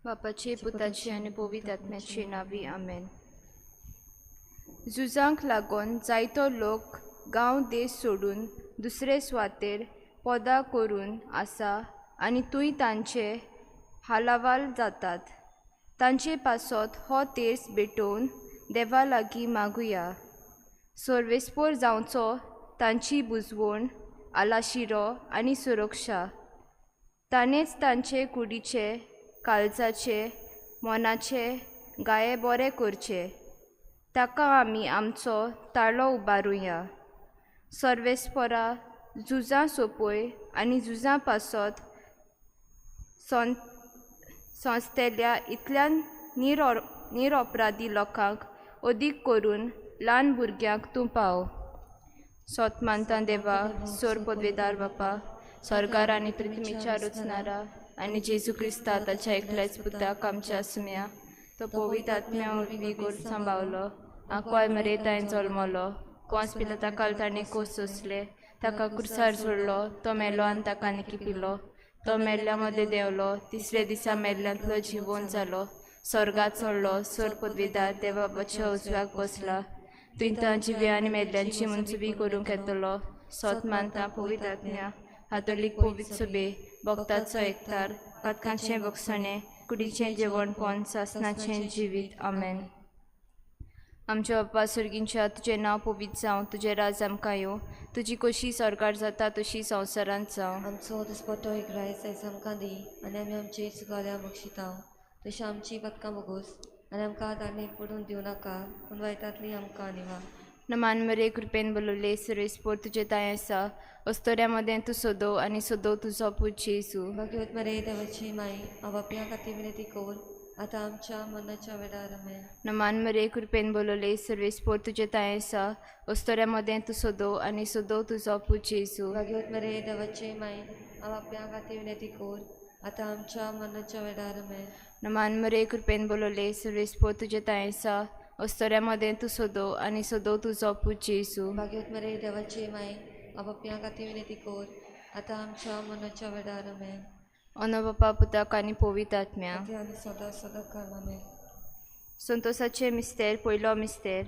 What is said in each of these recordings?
बापाचे, पुताचे आनी पवित्र आत्म्याचे नांवी, आमेन. झुजांक लागून जायतो लोक गांव देश सोडून दुसरे सुवातेर पोदां करून आसा आनी थंय तांचे हालावाल जातात. तांचे पासत हो तेर्स भेटोवन देवा लागीं मागुया. सर्वेस्पोर जावचो तांची बुजवण, आलाशिरो आनी सुरक्षा. ताणेंच तांचे कुडीचे, काळजाचे, मनाचे घाये बरे करचे. ताका आमी आमचो ताळो उबारुया. सर्वेस्पोरा, झुजां सोंपय आनी झुजां पासत सोंसतल्या इतल्या निरअपराधी लोकांक, अदीक करून ल्हान भुरग्यांक तूं पाव. सोत मानता देवा, सोर पदवेदार बापा, स्वर्गार आनी पृथ्वीच्या रचणारा आनी जेजू क्रिस्ता ताच्या एकल्याच पुताक आमच्या सुम्या, तो पवित्र आत्म्या वरवीं गोड सांबावलो, आंकवार मरे ताणें जल्मलो, पोंस पिलाता ताणें कोस सोंसले, ताका कुर्सार सोडलो, तो मेलो आनी ताका निकिपिलो, तो मेल्ल्या मदें देंवलो, तिसरे दिसा मेल्ल्यांतलो जिवोन जालो, स्वर्गात चडलो, सोर पदवेदार देवा बापाच्या उजव्याक बसला, थंय जिव्या आनी मेल्ल्यांची मनसुबी करूंक येतलो. सोत मानता पवित्र आत्म्या, कातोलीक पवित्र सभे, भक्ताचो एकतार, पातकांचें भोगसणें, कुडीचें जेवणपण, सासणाचें जिवीत, आमेन. आमच्या बापा सर्गींच्या, तुजें नांव पवित्र जावं, तुजें राज आमकां येवं, तुजी कशी सरकार जाता तशी संवसारांत जावं. आमचो दिसपट्टो एक रायस आयज आमकां दी आनी आमी आमचे चुकाल्या बक्षिता तशी आमची पदकां भोगोस आनी आमकां तांणी पडून दिवं नाका, पूण वायटांतली आमकां निवार. नमान मरे, कृपेन बोलवले, सर्वेस्पोर तुजें तांय आसा, अस्तोऱ्या मदें तूं सोदो आनी सोदो तुजो पूत जेजू. भाग्यवत मरे देवाची माई, आपापल्या खातीर विनंती कर आतां आमच्या मरणाच्या वेळार, आमेन. नमान मरे, कृपेन बोलवले, सर्वेस्पोर तुजें तांय आसा, अस्तोऱ्या मदें तूं सोदो आनी सोदो तुजो पूत जेजू. भाग्यवत मरे देवाची माई, आपापल्या खातीर विनंती कर आतां आमच्या मरणाच्या वेळार, आमेन. नमान मरे, कृपेन बोलवले, सर्वेस्पोर तुजें तांय आसा, अस्तोऱ्या मदें तूं सोदो आनी सोदो तुजो पूत जेजू. भाग्यवत मरे देवाची माई, आपापल्या खातीर विनंती कर आतां आमच्या मरणाच्या वेळार, आमेन. अनो बापा, पुताक आनी पवित्र आत्म्या, आतां आनी सदां सदां काल, आमेन. संतोसाचे मिस्तेर. पयलो मिस्तेर.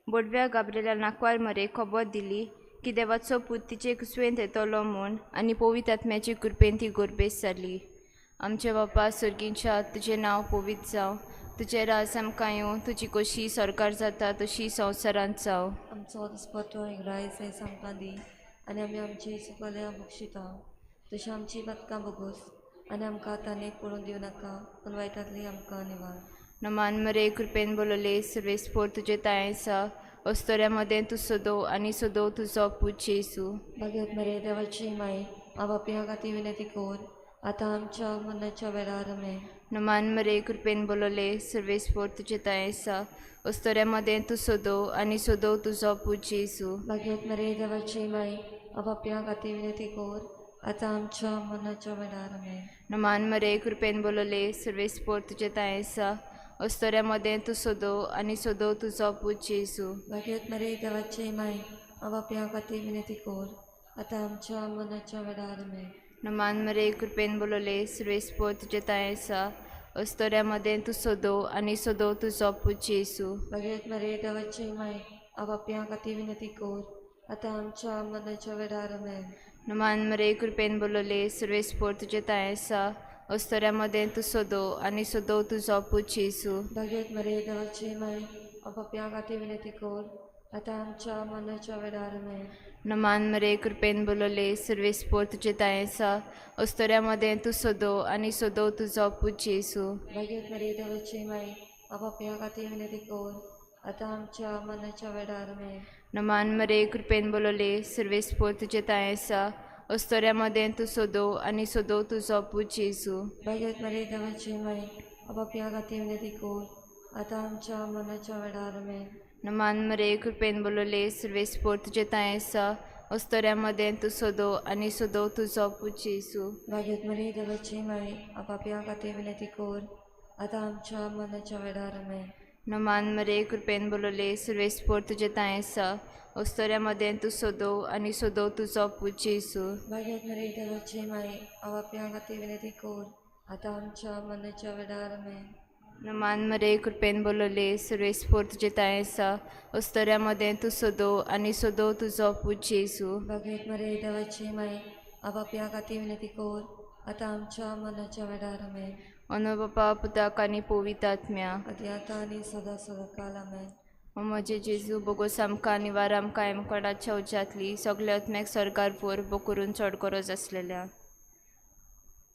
बोडव्या गाब्रेल्या नाकवार मरे खबर दिली की देवाचो पूत तिचे कुसवेंत येतलो म्हूण आनी पवित्र आत्म्याचे कृपेन ती गोरबेस जाली. आमचे बापा सर्गींच्या, तुजें नांव पवित्र जावं, तुजें राज आमकां येवं, तुजी कशी सरकार जाता तशी संवसारांत जावं. आमचो दिसपट्टो एक रायस आयज आमकां दी आनी आमी आमची चुकल्या बक्षिता तशी आमची पदकां भोगोस आनी आमकां ताणें पडून दिवं नाका, पूण वायटांतली आमकां निवार. नमान मरे, कृपेन बोलवले, सर्वेस्पोर तुजें तांय आसा, अस्तोऱ्या मदें तूं सोदो आनी सोदो तुजो पूत जेजू. भाग्यवत मरे देवाची माई, आपापल्या खातीर विनंती कर आतां आमच्या मरणाच्या वेळार, आमेन. नमान मरे, कृपेन बोलवले, सर्वेस्पोर तुजें तांय आसा, अस्तोऱ्या मदें तूं सोदो आनी सोदो तुजो पूत जेजू. भाग्यवत मरे देवाची माई, आपापल्या खातीर विनंती कर आतां आमच्या मरणाच्या वेळार, आमेन. नमान मरे, कृपेन बोलवले, सर्वेस्पोर तुजें तांय आसा, अस्तोऱ्या मदें तूं सोदो आनी सोदो तुजो पूत जेजू. भाग्यवत मरे देवाची माई, आपापल्या खातीर विनंती कर आतां आमच्या मरणाच्या वेळार, आमेन. नमान मरे, कृपेन बोलवले, सर्वेस्पोर तुजें तांय आसा, अस्तोऱ्या मदें तूं सोदो आनी सोदो तुजो पूत जेजू. भाग्यवत मरे देवाची माई, आपापल्या खातीर विनंती कर आतां आमच्या मरणाच्या वेळार, आमेन. नमान मरे, कृपेन बोलवले, सर्वेस्पोर तुजें तांय आसा, अस्तोऱ्या मदें तूं सोदो आनी सोदो तुजो पूत जेजू. भाग्यवत मरे देवाची माई, आपापल्या खातीर विनंती कर आतां आमच्या मरणाच्या वेळार, आमेन. नमान मरे, कृपेन बोलवले, सर्वेस्पोर तुजें तांय आसा, अस्तोऱ्या मदें तूं सोदो आनी सोदो तुजो पूत जेजू. भाग्यवत मरे देवाची माई, आपापल्या खातीर विनंती कर आतां आमच्या मरणाच्या वेळार, आमेन. नमान मरे, कृपेन बोलवले, सर्वेस्पोर तुजें तांय आसा, अस्तोऱ्या मदें तूं सोदो आनी सोदो तुजो पूत जेजू. भाग्यवत मरे देवाची माई, आपापल्या खातीर विनंती कर आतां आमच्या मरणाच्या वेळार, आमेन. नमान मरे, कृपेन बोलवले, सर्वेस्पोर तुजें तांय आसा, अस्तोऱ्या मदें तूं सोदो आनी सोदो तुजो पूत जेजू. भाग्यवत मरे देवाची माई, आपापल्या खातीर विनंती कर आतां आमच्या मरणाच्या वेळार, आमेन. नमान मरे, कृपेन बोलवले, सर्वेस्पोर तुजें तांय आसा, अस्तोऱ्या मदें तूं सोदो आनी सोदो तुजो पूत जेजू. भाग्यवत मरे देवाची माई, आपापल्या खातीर विनंती कर आतां आमच्या मरणाच्या वेळार आमेन. नमान मरे कृपेन बोलवले सर्वेस्पोर तुजे तांय आसा अस्तोऱ्या मदें तूं सदो आनी सदो तुजो पूत जेजू. भागयत मरे देवाची माई आपापया खातीर विनंती कर आतां आमच्या मरणाच्या वेळार आमेन. अनो बापा पुताक आनी पवित्र आत्म्या. आदी आतां आनी सदां सदां काल आमेन. ओ म्हजे जेजू बोगोस आमकां निवार आमकां एमकोडाच्या उज्यांतली सगल्या आत्म्याक स्वर्गार व्हर बो करून चड गरज आसलेल्या.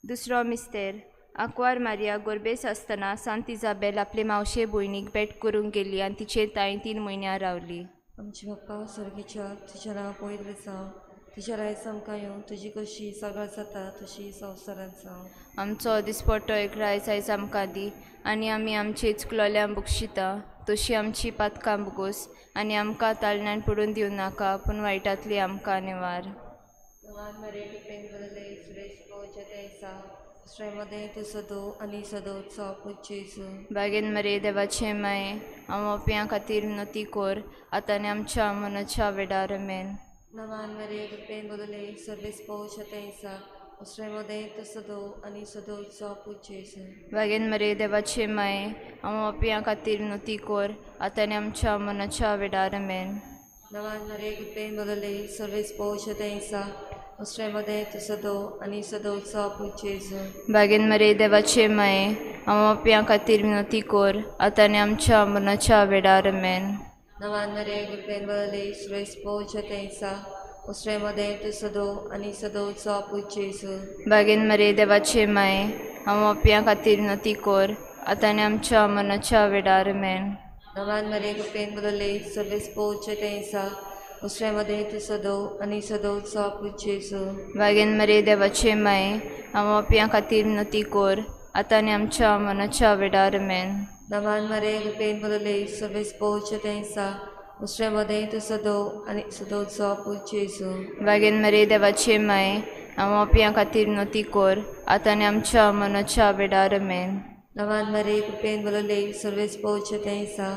दुसरो मिस्तेर. आंकवार मारिया गोरबेस आसतना सांत इजाबेल आपले मावशे भयणीक भेट करूंक गेली आनी तिचे तांय 3 म्हयन्यां रावली. आमचे बाप्पा स्वर्गीच्या तुजें नांव पवित्र जावं, तुजें रायस आमकां येवं, तुजी कशी सगळ्या जाता तशी संवसारांत जावं. आमचो दिसपट्टो एक रायस आयज आमकां दी आनी आमी आमचे चुकलोल्यांक बक्षिता तशी आमची पातकां बोगोस आनी आमकां ताळण्यान पडून दिवं नाका पूण वायटांतली आमकां निवार. नमान मरे कृपेन भरले सुरेश जेते आसा श्रेमदें तूं सदो आनी सदोचो पूत जेजू. बागेन मरे देवाचे माये हांव अपियां खातीर विनोती कर आतां आनी आमच्या मनाच्या वेळार आमेन. नमान मरे कृपेन भरले सर्वेस जेते आसा श्रेमदें तूं सदो आनी सदोचो पूत जेजू. बागेन मरे देवाचे माये हांव अपियां खातीर विनोती कर आतां आनी आमच्या मनाच्या वेळार आमेन. नमान मरे कृपेन भरले सर्वेस जेते आसा श्रेमदें तूं सदो आनी सदोचो पूत जेजू. बागेन मरे देवाचे माये हांव अपियां खातीर विनोती कर आतां आनी आमच्या मनाच्या वेळार आमेन. नमान मरे कृपेन भरले सर्वेस जेते आसा श्रेमदें तूं सदो आनी सदोचो पूत जेजू. बागेन मरे देवाचे माये हांव अपियां खातीर विनोती कर आतां आनी आमच्या मनाच्या वेळार आमेन. नमान मरे कृपेन भरले सर्वेस जेते आसा श्रेमदें तूं सदो आनी सदोचो पूत जेजू. बागेन मरे देवाचे माये हांव अपियां खातीर विनोती कर आतां आनी आमच्या मनाच्या वेळार आमेन. नमान मरे कृपेन भरले सर्वेस जेते आसा श्रेमदें तूं सदो आनी सदोचो पूत जेजू. बागेन मरे देवाचे माये हांव अपियां खातीर विनोती कर आतां आनी आमच्या मनाच्या वेळार आमेन. नमान मरे कृपेन भरले सर्वेस जेते आसा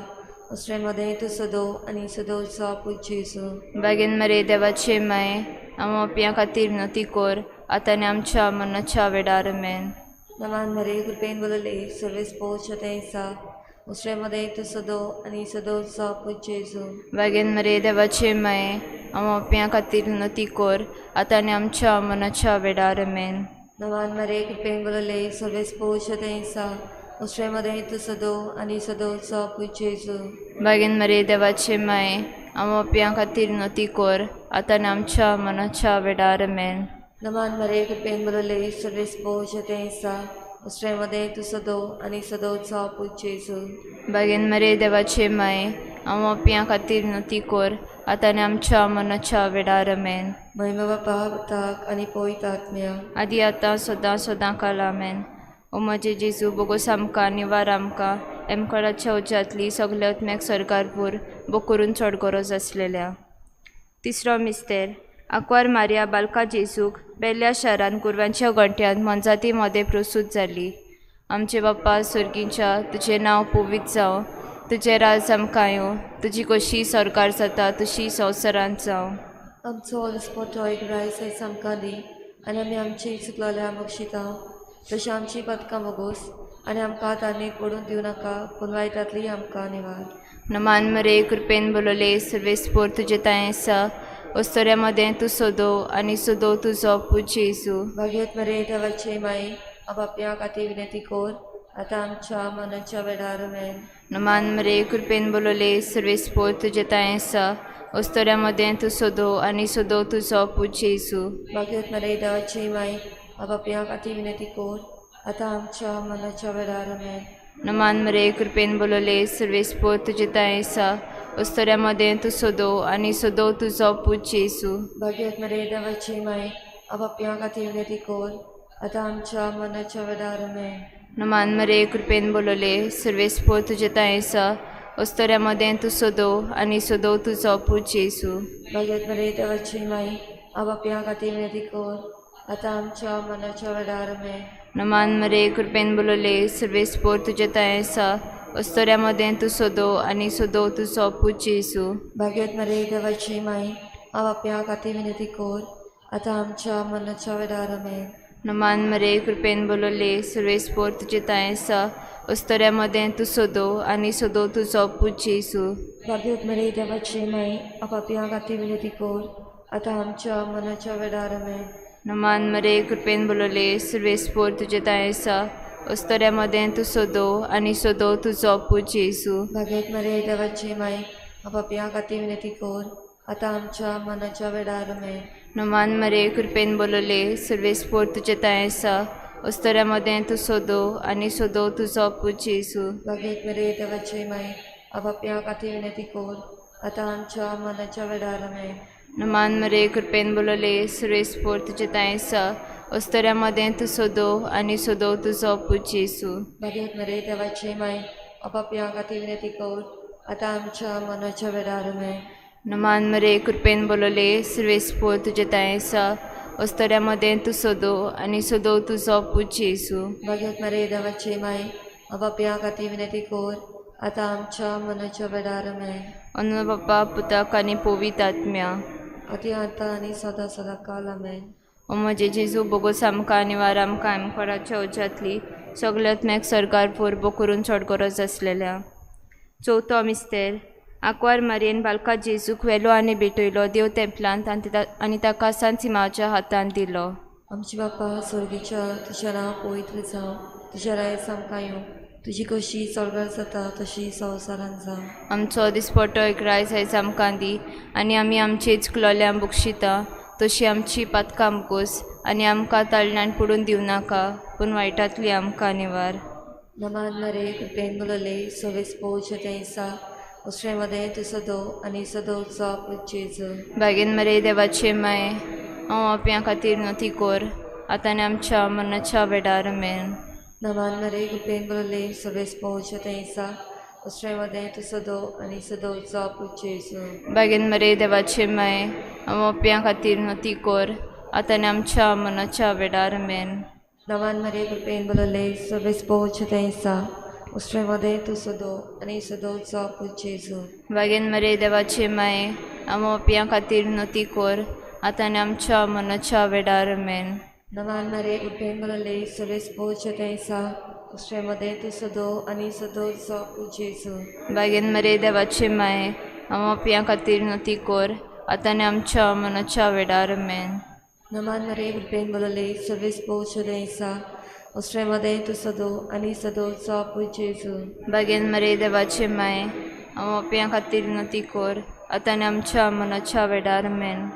श्रेमदें तूं सदो आनी सदोचो पूत जेजू. बागेन मरे देवाचे माये हांव अपियां खातीर विनोती कर आतां आनी आमच्या मनाच्या वेळार आमेन. नमान मरे कृपेन भरले सर्वेस जेते आसा श्रेमदें तूं सदो आनी सदोचो पूत जेजू. बागेन मरे देवाचे माये हांव अपियां खातीर विनोती कर आतां आनी आमच्या मनाच्या वेळार आमेन. नमान मरे कृपेन भरले सर्वेस जेते आसा श्रेमदें तूं सदो आनी सदोचो पूत जेजू. बागेन मरे देवाचे माये हांव अपियां खातीर विनोती कर आतां आनी आमच्या मनाच्या वेळार आमेन. नमान मरे कृपेन भरले सर्वेस जेते आसा श्रेमदें तूं सदो आनी सदोचो पूत जेजू. बागेन मरे देवाचे माये हांव अपियां खातीर विनोती कर आतां आनी आमच्या मनाच्या वेळार आमेन. महिमा बापा पुताक आनी पवित्र आत्म्या. आदी आतां सदां सदां काल आमेन. ओ म्हजे जेजू बोगोस आमकां निवार आमकां एमकोडाच्या उज्यांतली सगल्या आत्म्याक स्वर्गार व्हर बो करून चड गरज आसलेल्या. तिसरो मिस्तेर. आंकवार मारिया बालका जेजूक बेल्ल्या शारांत गोरवांच्या गोंठ्यांत मोनजाती मदें प्रसूत जाली. आमचे बाप्पा स्वर्गीच्या तुजें नांव पवित्र जावं, तुजें राज आमकां येवं, तुजी कशी स्वर्गार जाता तशी संवसारांत जावं. आमचो दिसपट्टो एक रायस आयज आमकां दी आनी आमी आमची चुकलोल्या बक्षिता तशी आमची पदकां बोगोस आनी आमकां तांणी पडून दिवं नाका पूण वायटांतली आमकां निवार. नमान मरे कृपेन बोलवले सर्वेस्पोर तुजें तांय आसा अस्तोऱ्या मदें तूं सदो आनी सदो तुजो पूत जेजू. भागयत मरे देवाचे माई आपापया खातीर विनंती कर आतां आमच्या मनाच्या वेळार आमेन. नमान मरे कृपेन बोलवले सर्वेस्पोर तुजें तांय आसा अस्तोऱ्या मदें तूं सदो आनी सदो तुजो पूत जेजू. भागयत मरे देवाची माई आपापया खातीर विनंती कर आतां आमच्या मनाच्या वेळार आमेन. नमान मरे कृपेन बोलवले सर्वेस्पोर तुजें तांय आसा अस्तोऱ्या मदें तूं सदो आनी सदो तुजो पूत जेजू. भागयत मरे देवाची माई आपापया खातीर विनंती कर आतां आमच्या मनाच्या वेळार आमेन. नमान मरे कृपेन बोलवले सर्वेस्पोर तुजें तांय आसा अस्तोऱ्या मदें तूं सदो आनी सदो तुजो पूत जेजू. भागयत मरे देवाची माई आपापया खातीर विनंती कर आतां आमच्या मनाच्या वेळार आमेन. नमान मरे कृपेन बोलवले सर्वेस्पोर तुजें तांय आसा अस्तोऱ्या मदें तूं सदो आनी सदो तुजो पूत जेजू. भागयत मरे देवाची माई आपापया खातीर विनंती कर आतां आमच्या मनाच्या वेळार आमेन. नमान मरे कृपेन बोलवले सुर्वेस पोर तुजे तांय आसा अस्तोऱ्या मदें तूं सोदो आनी सोदो तुजो पूत जेजू. भाग्यवत मरे देवाची माई आपापया खातीर विनंती कर आतां आमच्या मनाच्या वेळार आमेन. नमान मरे कृपेन बोलवले सुर्वेस पोर तुजे तांय आसा अस्तोऱ्या मदें तूं सोदो आनी सोदो तुजो पूत जेजू. भाग्यवत मरे देवाची माई आपापया खातीर विनंती कर आतां आमच्या मनाच्या वेळार आमेन. नमान मरे कृपेन बोलवले सुर्वेस पोर तुजे तांय आसा अस्तोऱ्या मदें तूं सोदो आनी सोदो तुजो पूत जेजू. भाग्यवत मरे देवाची माई आपापया खातीर विनंती कर आतां आमच्या मनाच्या वेळार आमेन. नमान मरे कृपेन बोलवले सुर्वेस पोर तुजे तांय आसा अस्तोऱ्या मदें तूं सोदो आनी सोदो तुजो पूत जेजू. भाग्यवत मरे देवाची माई आपापया खातीर विनंती कर आतां आमच्या मनाच्या वेळार आमेन. नमान मरे कृपेन बोलवले सुर्वेस पोर तुजे तांय आसा अस्तोऱ्या मदें तूं सोदो आनी सोदो तुजो पूत जेजू. भाग्यवत मरे देवाची माई आपापया खातीर विनंती कर आतां आमच्या मनाच्या वेळार आमेन. अनु बाप्पा पुताक आनी पवित्र आत्म्या आती आतां आनी सदां सदां काल आमेन. ओ म्हजे जेजू बोगोस आमकां आनी वार आमकां आमकोराच्या उज्यांतली सगल्या आत्म्याक सरकार पोरबो करून चड गरज आसलेल्या. चवथो मिस्तेर आंकवार मारयेन बालका जेजूक व्हेलो आनी भेटयलो देव तेंपलांत आनी ताका सांत सिमांवच्या हातांत दिलो. आमचे बापा स्वर्गीच्या तुजें नांव पवित्र जावं, तुजें रायस आमकां येवं, तुजी कशी स्वर्गार जाता तशी संवसारांत जावं. आमचो दिसपटो एक रायस आयज आमकां दी आनी आमी आमचेच क्लोल्या बक्षिता तशी आमची पातकां बोगोस आनी आमकां ताळण्यान पडून दिवं नाका पूण वायटांतली आमकां निवार. नमान मरे कृपेन बोलवले सोवेस पोवचे तें उसरे मदें तूं सदो आनी सदोचो पूत जेजू. बागेन मरे देवाचे माय हांव आपल्या खातीर नती कोर आतां आनी आमच्या मरणाच्या वेळार आमेन. नमान मरे कृपेन बोलवले सोवेस पोवचे तें उसरे मदें तूं सदो आनी सदोचो पूत जेजू. बागेन मरे देवाचे माय हांव आपल्या खातीर नती कोर आतां आनी आमच्या मरणाच्या वेळार आमेन. नमान मरे कृपेन बोलवले सोवेस पोवचे तें उसरे मदें तूं सदो आनी सदोचो पूत जेजू. बागेन मरे देवाचे माय हांव आपल्या खातीर नती कोर आतां आनी आमच्या मरणाच्या वेळार आमेन. नमान मरे कृपेन बोलवले सोवेस पोवचे तें उसरे मदें तूं सदो आनी सदोचो पूत जेजू. बागेन मरे देवाचे माय हांव आपल्या खातीर नती कोर आतां आनी आमच्या मरणाच्या वेळार आमेन. नमान मरे कृपेन बोलवले सोवेस पोवचे तें उसरे मदें तूं सदो आनी सदोचो पूत जेजू. बागेन मरे देवाचे माय हांव आपल्या खातीर नती कोर आतां आनी आमच्या मरणाच्या वेळार आमेन.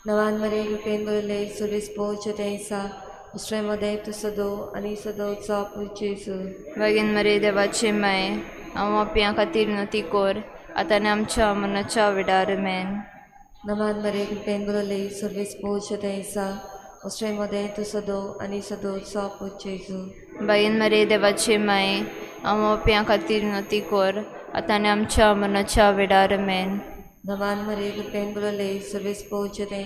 नवान मरे कृपेन बोलवले सोवेस पोवचे तें उसरे मदें तूं सदो आनी सदोचो पूत जेजू. बागेन मरे देवाचे माय हांव आपल्या खातीर नती कोर आतां आनी आमच्या मरणाच्या वेळार आमेन. नमान मरे कृपेन बोलवले सोवेस पोवचे तें उसरे मदें तूं सदो आनी सदोचो पूत जेजू. बागेन मरे देवाचे माय हांव आपल्या खातीर नती कोर आतां आनी आमच्या मरणाच्या वेळार आमेन. नमान मरे कृपेन बोलवले सोवेस पोवचे तें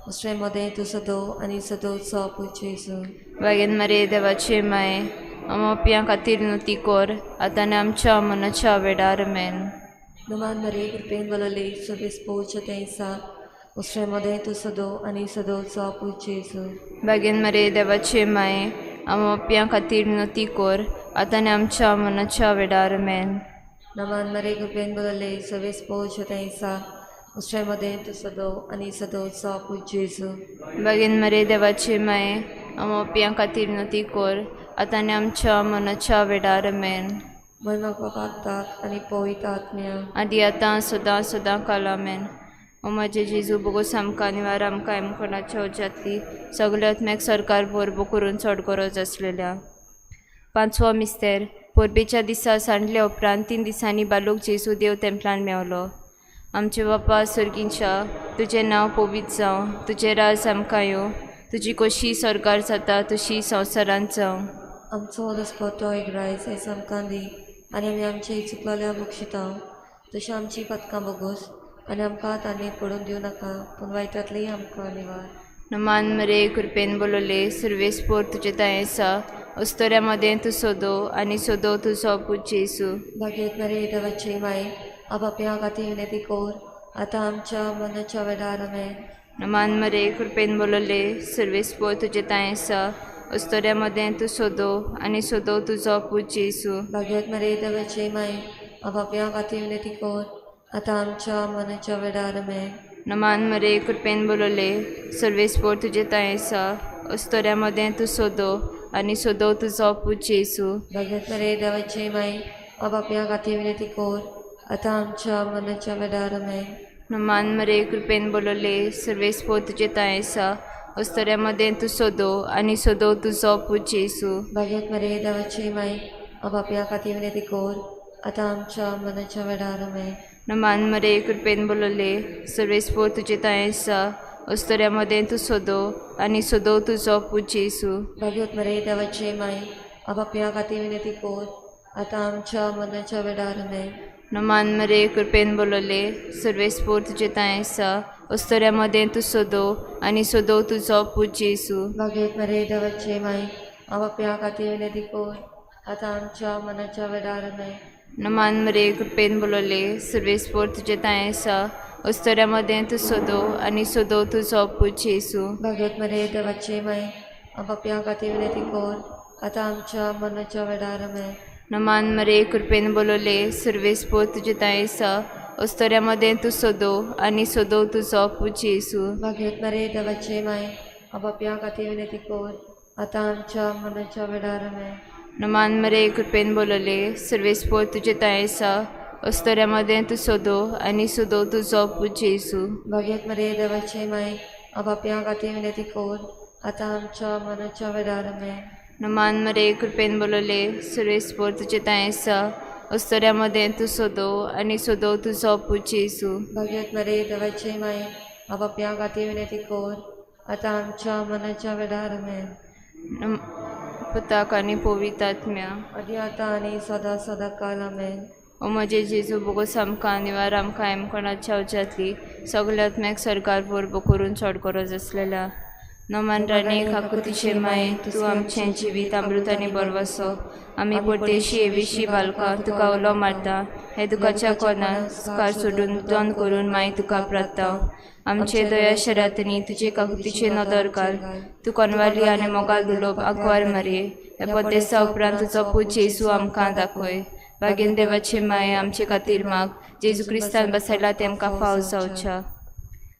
उसरे मदें तूं सदो आनी सदोचो पूत जेजू. बागेन मरे देवाचे माय हांव आपल्या खातीर नती कोर आतां आनी आमच्या मरणाच्या वेळार आमेन. नमान मरे कृपेन बोलवले सोवेस पोवचे तें उसरे मदें तूं सदो आनी सदोचो पूत जेजू. बागेन मरे देवाचे माय हांव आपल्या खातीर नती कोर आतां आनी आमच्या मरणाच्या वेळार आमेन. नमान मरे कृपेन बोलवले सोवेस पोवचे तें उसरे मदें तूं सदो आनी सदोचो पूत जेजू. बागेन मरे देवाचे माय हांव आपल्या खातीर नती कोर आतां आनी आमच्या मरणाच्या वेळार आमेन. महिमा बापाक ताक आनी पवित्र आत्म्या आदी आतां सदां सदां काल आमेन. ओ म्हजे जेजू बोगोस आमकां आनी वार आमकां आमकोणाच्या उज्यांतली सगल्या आत्म्याक सरकार पोरबो करून चड गरज आसलेल्या. पांचवो मिस्तेर परबेच्या दिसा सांडल्या उपरांत 3 दिसांनी बालूक जेजू देव तेंपलान मेवलो. आमचे बापा सर्गींच्या तुजें नांव पवित्र जावं, तुजें राज आमकां येवं, तुजी कशी स्वर्गार जाता तशी संवसारांत जावं. आमचो दसपटो एक रायस आयज आमकां दी आनी आमी आमचे चुकलोल्या बक्षिता तशी आमची पदकां बोगोस आनी आमकां तांणी पडून दिवं नाका पूण वायटांतली आमकां निवार. नमान मरे कृपेन बोलवले सुर्वेस पोर तुजें तांय आसा अस्तोऱ्या मदें तूं सोदो आनी सोदो तुजो पूत जेजू. भाग्यवत मरे देवाची माई आपापया खातीर विनंती कर आतां आमच्या मनाच्या वेळार आमेन. नमान मरे कृपेन बोलले सर्वेस्पोर तुजे तांय आसा अस्तोऱ्या मदें तूं सोदो आनी सोदो तुजो पूत जेजू. भाग्यवत मरे देवाची माय आपापया खातीर विनंती कर आतां आमच्या मनाच्या वेळार. आमेन. नमान मरे कृपेन बोलले सर्वेस्पोर तुजे तांय आसा अस्तोऱ्या मदें तूं सोदो आनी सोदो तुजो पूत जेजू. भाग्यवत मरे देवाची माय आपापया खातीर विनंती कर आतां आमच्या मनाच्या वेळार. आमेन. नमान मरे कृपेन बोलले सर्वेस्पोर तुजे तांय आसा अस्तोऱ्या मदें तूं सोदो आनी सोदो तुजो पूत जेजू. भाग्यवत मरे देवाची माय आपापया खातीर विनंती कर आतां आमच्या मनाच्या वेळार. आमेन. नमान मरे कृपेन बोलले सर्वेस्पोर तुजे तांय आसा अस्तोऱ्या मदें तूं सोदो आनी सोदो तुजो पूत जेजू. भाग्यवत मरे देवाची माय आपापया खातीर विनंती कर आतां आमच्या मनाच्या वेळार. आमेन. नमान मरे कृपेन बोलले सर्वेस्पोर तुजे तांय आसा अस्तोऱ्या मदें तूं सोदो आनी सोदो तुजो पूत जेजू. भाग्यवत मरे देवाची माय आपापया खातीर विनंती कर आतां आमच्या मनाच्या वेळार. आमेन. नमान मरे कृपेन बोलले सर्वेस्पोर तुजे तांय आसा अस्तोऱ्या मदें तूं सोदो आनी सोदो तुजो पूत जेजू. भाग्यवत मरे देवाची माय आपापया खातीर विनंती कर आतां आमच्या मनाच्या वेळार. आमेन. नमान मरे कृपेन बोलले सर्वेस्पोर तुजे तांय आसा अस्तोऱ्या मदें तूं सोदो आनी सोदो तुजो पूत जेजू. भाग्यवत मरे देवाची माय आपापया खातीर विनंती कर आतां आमच्या मनाच्या वेळार. आमेन. नमान मरे कृपेन बोलले सर्वेस्पोर तुजे तांय आसा अस्तोऱ्या मदें तूं सोदो आनी सोदो तुजो पूत जेजू. भाग्यवत मरे देवाची माय आपापया खातीर विनंती कर आतां आमच्या मनाच्या वेळार. आमेन. नमान मरे कृपेन बोलले सर्वेस्पोर तुजे तांय आसा अस्तोऱ्या मदें तूं सोदो आनी सोदो तुजो पूत जेजू. भाग्यवत मरे देवाची माय आपापया खातीर विनंती कर आतां आमच्या मनाच्या वेळार. आमेन. पुताक आनी पवित्र आत्म्या आदी आतां आनी सदां सदां काल. आमेन. ओ म्हजे जेजू बोगोस आमकां निवार आमकां एमकोणाच्या उज्यांतली सगल्या आत्म्याक सरकार बोरबो करून चड गरज आसलेल्या. नमान राणी काकुतीचे माये तूं आमचें जिवीत अमृत आनी बरवसो आमी परदेशी एविशी बालकां तुका उलो मारता हे दुखाच्या कोनाक स्कार सोडून दोन करून माई तुका प्रार्थना. आमचे दया शरातनी तुजे काकुतीचे नदर घाल तूं कोनवाली आनी मोगाल दुलोब आंकवार मारये ह्या परदेसा उपरांत तुजो पूत जेजू आमकां दाखय. बागेन देवाचे माये आमचे खातीर माग जेजू क्रिस्तान बसयला तेमकां फाव जावच्या.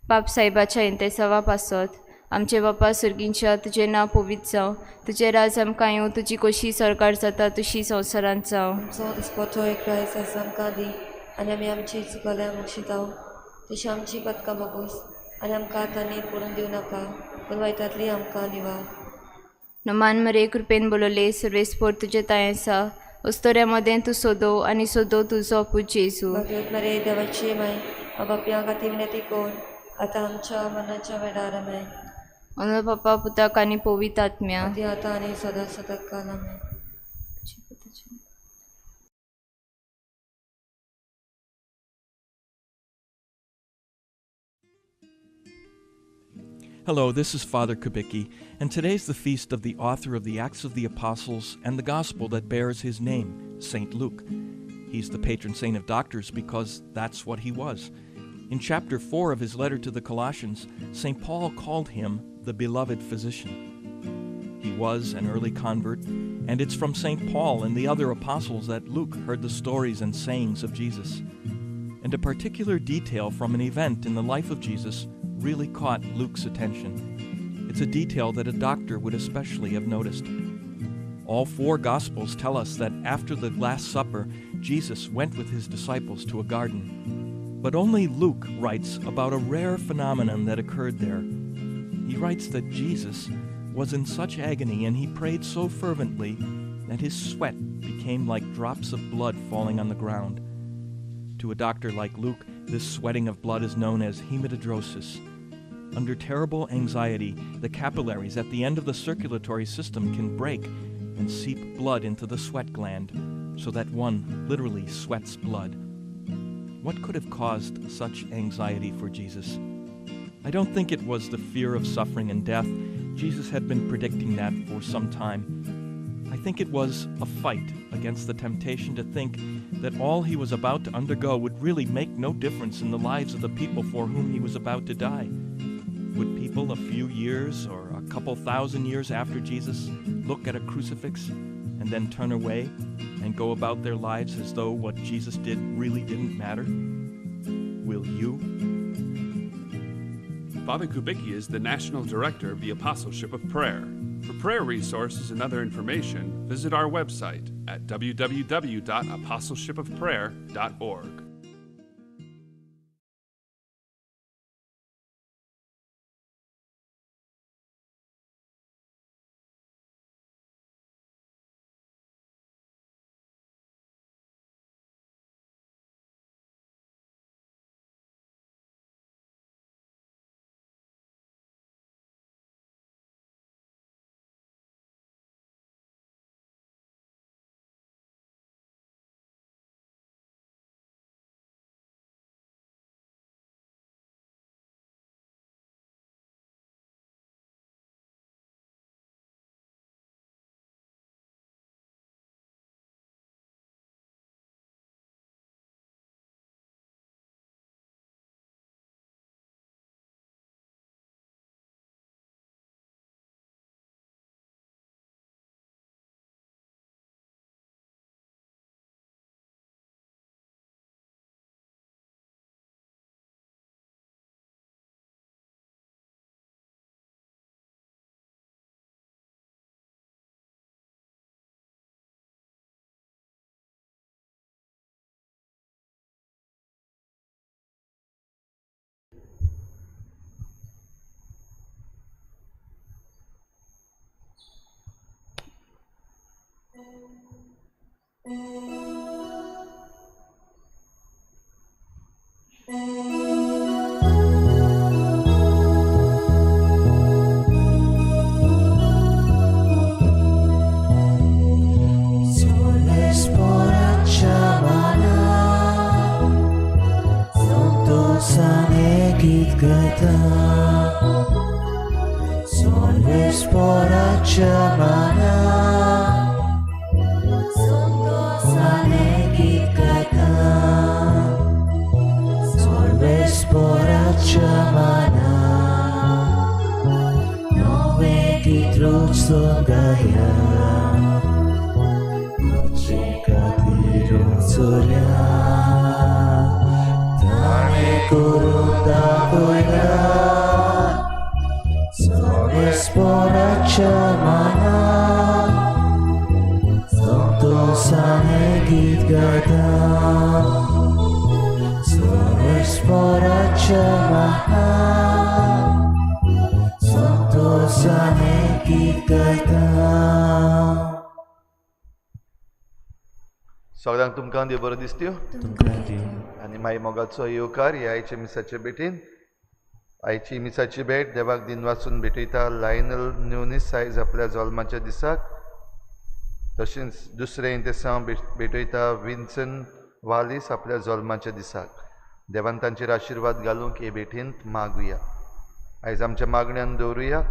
बाप साहेबाच्या इंतेसावा पासत आमचे बापा सर्गींच्या तुजें नांव पवित्र जावं तुजें राज आमकां येवं तुजी कशी सरकार जाता तशी संवसारांत जावं. आमचो दिसपटो एक रायस आयज आमकां दी आनी आमी आमची चुकल्यार बक्षिता तशी आमची पदकां बगूस आनी आमकां तांणी पडून दिवं नाका पूण वायटांतली आमकां निवार. नमान मरे कृपेन बोलले सर्वेस्पोर तुजें तांय आसा अस्तोऱ्या मदें तूं सोदो आनी सोदो तुजो पूत जेजू. भाग्यवत मरे देवाची माय आपापया खातीर विनंती कर आतां आमच्या मनाच्या वेळार. आमेन. अनोळ बापा पुताक आनी पवित्र आत्म्या आदी आतां आनी सदां सदां काल. आमेन. Hello, this is Father Kubicki, and today's the feast of the author of the Acts of the Apostles and the Gospel that bears his name, St. Luke. He's the patron saint of doctors because that's what he was. In chapter 4 of his letter to the Colossians, St. Paul called him the beloved physician. He was an early convert, and it's from St. Paul and the other apostles that Luke heard the stories and sayings of Jesus. And a particular detail from an event in the life of Jesus really caught Luke's attention. It's a detail that a doctor would especially have noticed. All four Gospels tell us that after the Last Supper, Jesus went with his disciples to a garden. But only Luke writes about a rare phenomenon that occurred there. He writes that Jesus was in such agony and he prayed so fervently that his sweat became like drops of blood falling on the ground. To a doctor like Luke, this sweating of blood is known as hematidrosis. Under terrible anxiety, the capillaries at the end of the circulatory system can break and seep blood into the sweat gland, so that one literally sweats blood. What could have caused such anxiety for Jesus? I don't think it was the fear of suffering and death. Jesus had been predicting that for some time. I think it was a fight against the temptation to think that all he was about to undergo would really make no difference in the lives of the people for whom he was about to die. Would people a few years or a couple thousand years after Jesus look at a crucifix and then turn away and go about their lives as though what Jesus did really didn't matter? Will you? Father Kubicki is the National Director of the Apostleship of Prayer. For prayer resources and other information, visit our website at www.apostleshipofprayer.org. सगळ्यांक तुमकां देव बरो दिसत्यो आनी माई मोगाचो येवकार ह्या आयच्या मिसाचे भेटीन. आयची मिसाची भेट देवाक दिन वाचून भेटयता लायनल न्यूनीस आयज आपल्या जल्माच्या दिसाक. तशेंच दुसरें इंतेसांव भेटयता विन्सन वालीस आपल्या जल्माच्या दिसाक. देवान तांचेर आशिर्वाद घालूंक हे भेटींत मागुया. आयज आमच्या मागण्यान दवरुया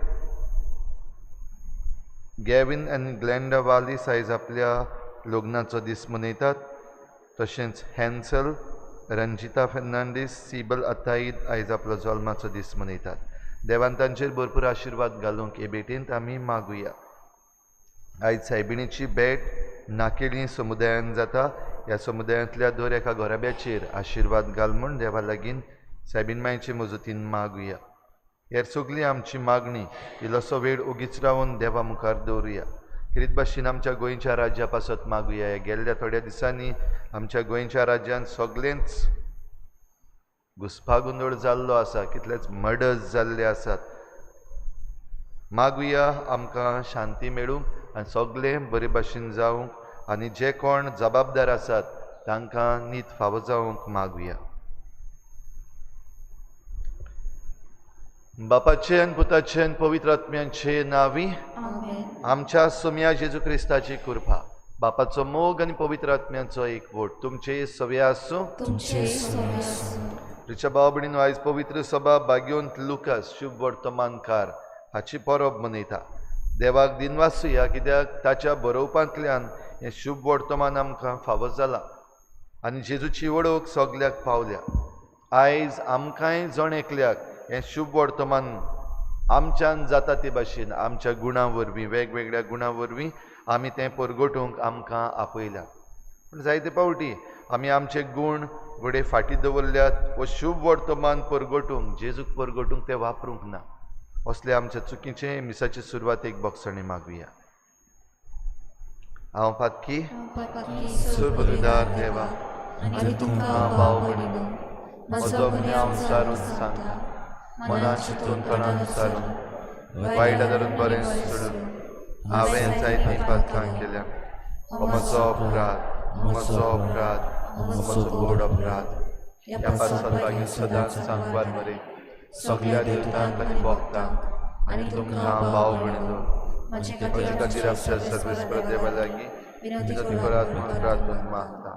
गॅवीन आनी ग्लॅन्डा वालीस आयज आपल्या लग्नाचो दीस मनयतात. तशेंच हॅन्सल रंजिता फेर्नांडीस सिबल अताईद आयज आपलो जल्माचो दीस मनयतात. देवान तांचेर भरपूर आशिर्वाद घालूंक हे भेटींत आमी मागुया. आयज सायबिणीची भेट नाकेली समुदायान जाता. ह्या समुदायांतल्या दर एका घराब्याचेर आशिर्वाद घाल म्हूण देवा लागीं सायबीण मायचे मजतीन मागुया. हेर सगळी आमची मागणी इल्लोसो वेळ ओगीच रावन देवा मुखार दवरुया. खेरीत भाशेन आमच्या गोंयच्या राज्या पासत मागुया. ह्या गेल्ल्या थोड्या दिसांनी आमच्या गोंयच्या राज्यांत सगळेंच घुस्पागोंदळ जाल्लो आसा, कितलेच मर्डर्स जाल्ले आसात. मागुया आमकां शांती मेळूंक आनी सगळें बरे भाशेन जावंक आनी जे कोण जबाबदार आसात तांकां नीत फावो जावंक मागुया. बापाचे आनी पुताचे आनी पवित्र आत्म्याचे नांवी आमच्या सोम्या जेजू क्रिस्ताची कृपा, बापाचो मोग आनी पवित्र आत्म्याचो एकवट तुमचे सवे आसूं. रिच्या भाव भयणीनो, आयज पवित्र सभा भाग्योंत लुकास शुभ वर्तमानकार हाची परब मनयता. देवाक दिनवासुया कित्याक ताच्या बरोवपांतल्यान हें शुभ वर्तमान आमकां फावो जालां आनी जेजूची वळख सगल्याक पावल्या. आयज आमकांय जण एकल्याक हें शुभ वर्तमान आमच्यान जाता ते भाशेन आमच्या गुणां वरवीं, वेगवेगळ्या गुणां वरवीं आमी तें परगटूंक आमकां आपयल्यात. पूण जायते फावटी आमी आमचे गूण घडये फाटीं दवरल्यात वो शुभ वर्तमान परगटूंक, जेजूक परगटूंक तें वापरूंक ना. असले आमच्या चुकीचें मिसाचे सुरवातेक बोगसणी मागुया. हांव पातकी सुरबुद्दार देवा आनी तुमकां भाव भयणीनो म्हजो गुन्यांव सारून सांगता, मनान चिंतून तणान सारून वायट धरून बरें सोडून हांवें जायतीं पातकां केल्या. हो म्हजो अपराध, म्हजो अपराध, म्हजो व्हड अपराध. ह्या पासत मागीर सदांच सांगवार मरे सगळ्या देवतांक आनी भक्तांक आनी तुमकां भाव भयणीनो म्हजे खातीर आमच्या सर्वेस्पर देवा लागीं विनंती करात म्हणून प्रार्थना मागता.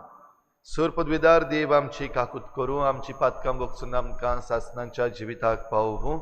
सूर पदवीदार देव आमची काकूत करूं, आमची पातकां भोगसून आमकां सासणाच्या जिविताक पावोवं.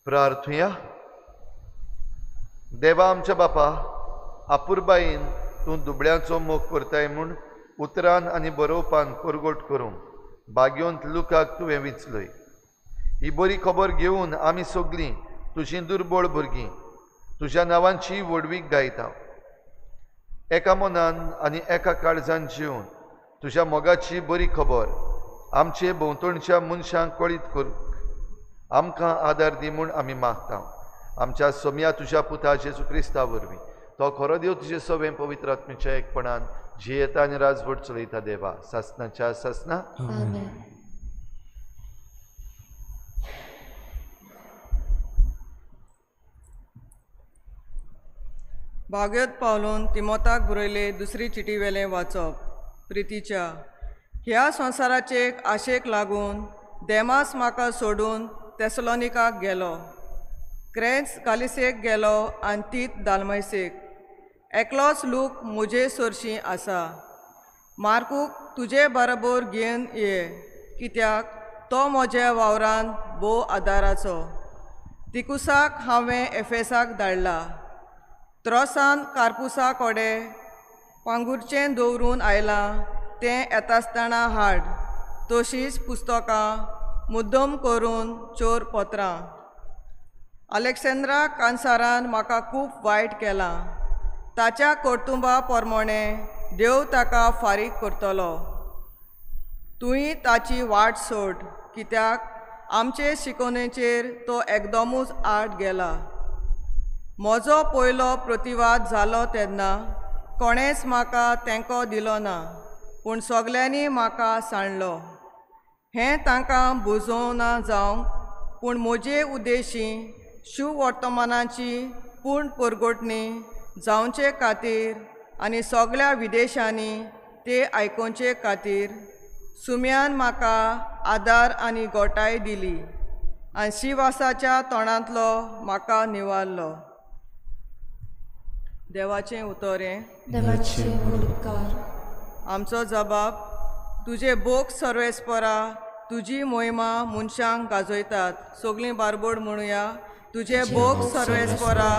प्रार्थुया. देवा आमच्या बापा, आपुरबायेन तूं दुबळ्यांचो मोग करताय म्हूण उतरान आनी बरोवपान परगट करूंक बागयोंत लुकाक तुवें विंचलय. ही बरी खबर घेवन आमी सगळीं तुजीं दुर्बळ भुरगीं तुज्या नांवांची व्हडवीक गायता. एका मनान आनी एका काळजान जिवन तुज्या मोगाची बरी खबर आमचे भोंवतणच्या मनशांक कळीत करूंक आमकां आदार दी म्हूण आमी मागता. आमच्या सोम्या तुज्या पुता जेजू क्रिस्ता वरवीं, तो खरो देव तुजे सवें पवित्र आत्म्याच्या एकपणान जियेता आनी राजवट चलयता देवा सासनाच्या सासना. भागयत पावलून तिमोताक बरयले दुसरी चिटी वेलें वाचप. प्रितीच्या ह्या संवसाराचे आशेक लागून देमास म्हाका सोडून तेसलोनिकाक गेलो, क्रेंच कालिसेक गेलो आनी तीत दालमैसेक. एकलोच लूक म्हजे सरशीं आसा. मार्कूक तुजे बरोबर घेवन ये, कित्याक तो म्हज्या वावरान भोव आदाराचो. तिकुसाक हांवें एफेसाक धाडला. त्रोसान कारपुसा कोडे पांगुरचें दवरून आयलां तें येतासतना हाड. तशींच पुस्तकां मुद्दम करून चोर पत्रां. अलेक्सेंद्रा कांसारान म्हाका खूब वायट केलां. ताच्या कर्तुंबा प्रमाणें देव ताका फारीक करतलो. तुवें ताची वाट सोड, कित्याक आमचे शिकोवणेचेर तो एकदमूच आड गेला. म्हजो पयलो प्रतिवाद जालो तेन्ना कोणेंच म्हाका तेंको दिलो ना, पूण सगल्यांनी म्हाका सांडलो. हें तांकां बुजोवना जावंक, पूण म्हजे उद्देशी शुवर्तमानाची पूर्ण परगटणी जावचे खातीर आनी सगळ्या विदेशांनी ते आयकुचे खातीर सुम्यान म्हाका आदार आनी गोटाय दिली आनी शिवासाच्या तोंडांतलो म्हाका निवारलो. देवाचें उतर हें. देवाचे उपकार. आमचो जबाब. तुजे भोग सर्वेस्परा, तुजी मोहिमा मनशांक गाजयतात. सगळीं बारबोड म्हणुया. तुजे भोग सर्वेस्परा,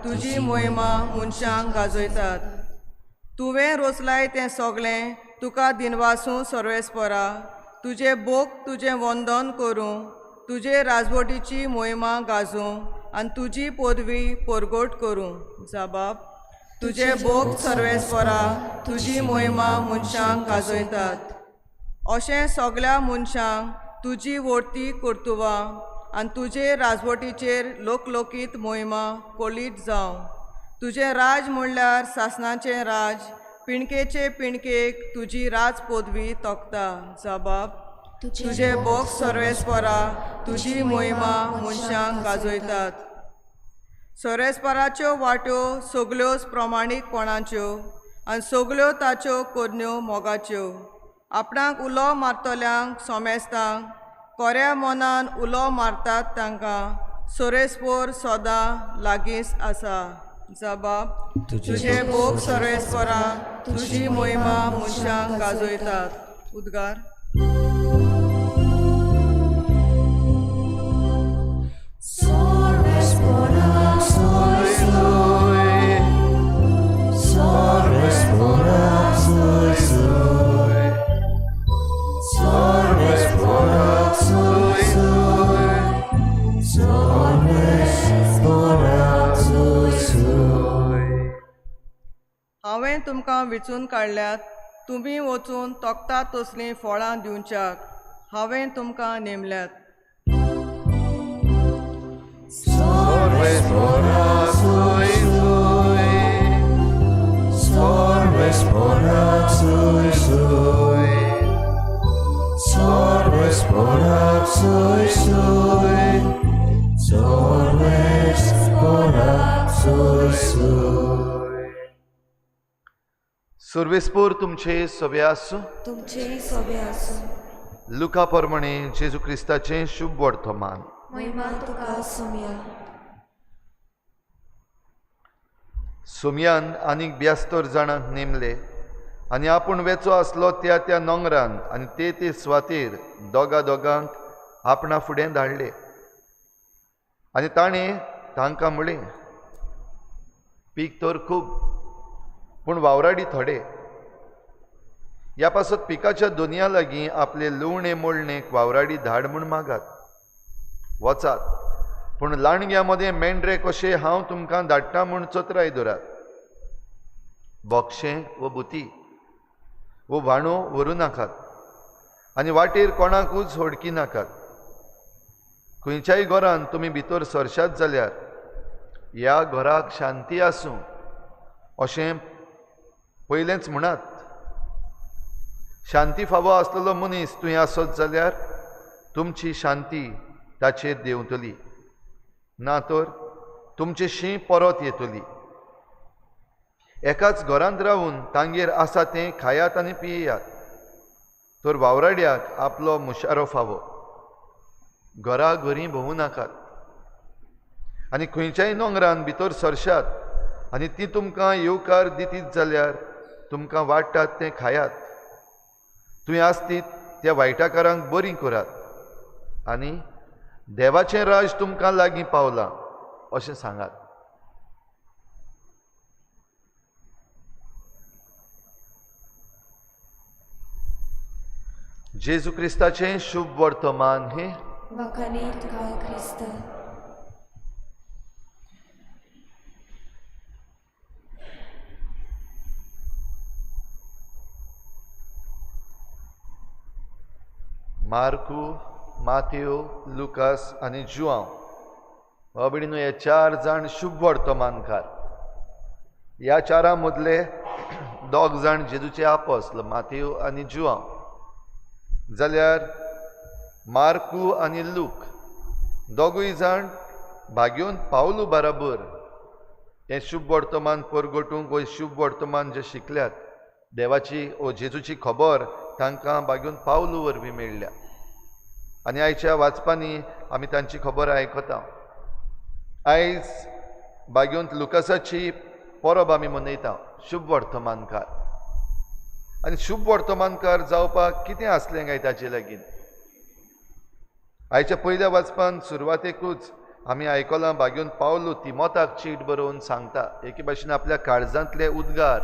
तुजी मोहिमा मनशांक गाजयतात. तुवें रोचलाय तें सगळें तुका दिनवासूं सर्वेस्परा. तुजे भोग तुजें वंदन करूं, तुजे राजवटीची मोहिमा गाजूं आनी तुजी पदवी परगट करूं. जबाब. तुजे भोग सर्वेस्परा, तुजी मोहिमा मनशांक गाजयतात. अशें सगळ्या मनशांक तुजी व्हडती कर्तुबां आनी तुजे राजवटीचेर लोकलोकीत मोहिमा कळीत जावं. तुजें राज म्हणल्यार सासणाचें राज, पिणकेचे पिणकेक तुजी राज पदवी तोखता. जबाब. तुजे भोग सर्वेस्परा, तुजी मोहिमा मनशांक गाजयतात. सर्वेस्पराच्यो वाट्यो सगल्योच प्रमाणीकपणाच्यो आनी सगल्यो ताच्यो करण्यो मोगाच्यो. आपणाक उलो मारतल्यांक सोमेस्तांक कोऱ्या मनान उलो मारतात तांकां सर्वेस्पर सदां लागींच आसा. जबाब. तुजे भोग सर्वेस्परा, तुजी मोहिमा मनशांक गाजयतात. उद्गार. हांवें तुमकां विचून काडल्यात, तुमी वचून तोखता तसलीं फळां दिवच्याक हांवें तुमकां नेमल्यात. सर्वेस्पोर तुमचे सोबे आसूं. तुमचेय सोबे आसूं. लुका प्रमाणे जेजू क्रिस्ताचें शुभ वर्तमान. महिमा तुका सोम्या. सोम्यान आनीक 72 जाणांक नेमले आनी आपूण वेचो आसलो त्या त्या नोंगरान आनी ते ते सुवातेर दोगा दोगांक आपणा फुडें धाडले आनी ताणें तांकां म्हळें, पीक तर खूब पूण वावराडी थोडे. ह्या पासत पिकाच्या दोनया लागीं आपले लुवणे मोडणेक वावराडी धाड म्हूण मागात. वचात, पूण लांडग्या मदें मेंढरे कशे हांव तुमकां धाडटा म्हूण चतराय दवरात. बोक्षें वो बुती वो व्हाणो व्हरूं नाकात आनी वाटेर कोणाकूच होडकी नाकात. खंयच्याय घरान तुमी भितर सरशात जाल्यार ह्या घराक शांती आसूं अशें पयलेंच म्हणात. शांती फावो आसलेलो मनीस तुवें आसत जाल्यार तुमची शांती ताचेर देंवतली, ना तर तुमची शीं परत येतली. एकाच घरांत रावून तांगेर आसा तें खायात आनी पियेयात, तर वावराड्याक आपलो मुशारो फावो. घरा घरी भोंवू नाकात आनी खंयच्याय नोंगरान भितर सरशात आनी ती तुमकां येवकार दितीत जाल्यार तुमकां वाडटात तें खायात. तुवें आसतीत त्या वायटाकारांक बरीं करात आनी देवाचें राज तुमकां लागीं पावलां अशें सांगात. जेजू क्रिस्ताचें शुभ वर्तमान हें। वाखाणी तुका क्रिस्त। मार्कू, मातेव, लुकास आनी जुआंव बाबडीनो हे चार जाण शुभ वर्तमानकार। ह्या चारां मदले दोग जाण जेजूचे आपोस्ल, मातेव आनी जुआंव, जाल्यार मार्कू आनी लूक दोगूय जाण भाग्योन पावलू बराबर हें शुभ वर्तमान परगटूंक वो शुभ वर्तमान जे शिकल्यात देवाची वो जेजूची खबर तांकां भाग्योन पावलू वरवीं मेळ्ळ्या आनी आयच्या वाचपांनी आमी तांची खबर आयकता। आयज भाग्योन लुकासाची परब आमी मनयता, शुभ वर्तमानकार। आनी शुभ वर्तमानकार जावपाक कितें आसलें काय ताचे लागीं? आयच्या पयल्या वाचपान सुरवातेकूच आमी आयकलां भाग्योन पावलू तिमोताक चीट बरोवन सांगता एके भाशेन आपल्या काळजांतले उद्गार।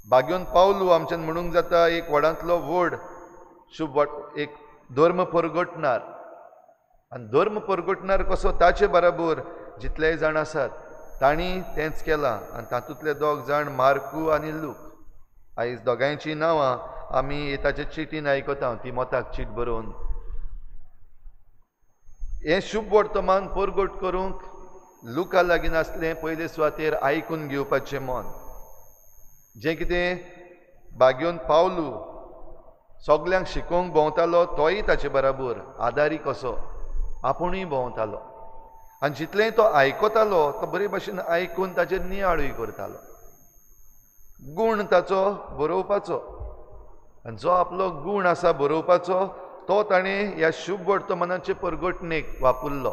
भाग्योन पावलू आमच्यान म्हणूंक जाता एक व्हडांतलो व्हड शुभ एक धर्म परगटणार आनी धर्म परगटणार कसो ताचे बराबर जितलेय जाण आसात तांणी तेंच केलां आनी तातूंतले दोग जाण मार्कू आनी लूक। आयज दोगांयचीं नांवां आमी ताचे चिटीन आयकता, तिमोताक चीट बरोवन। हें शुभ वर्तमान परगट करूंक लुका लागीं आसलें पयले सुवातेर आयकून घेवपाचें मन, जें कितें भाग्योन पावलू सगल्यांक शिकोवंक भोंवतालो तोय ताचे बराबर आदारी कसो आपुणूय भोंवतालो आनी जितलेंय तो आयकतालो तो बरे भाशेन आयकून ताचेर नियाळूय करतालो। गूण ताचो बरोवपाचो आनी जो आपलो गूण आसा बरोवपाचो तो ताणें ह्या शुभ वर्तमानाचे परगटणेक वापरलो।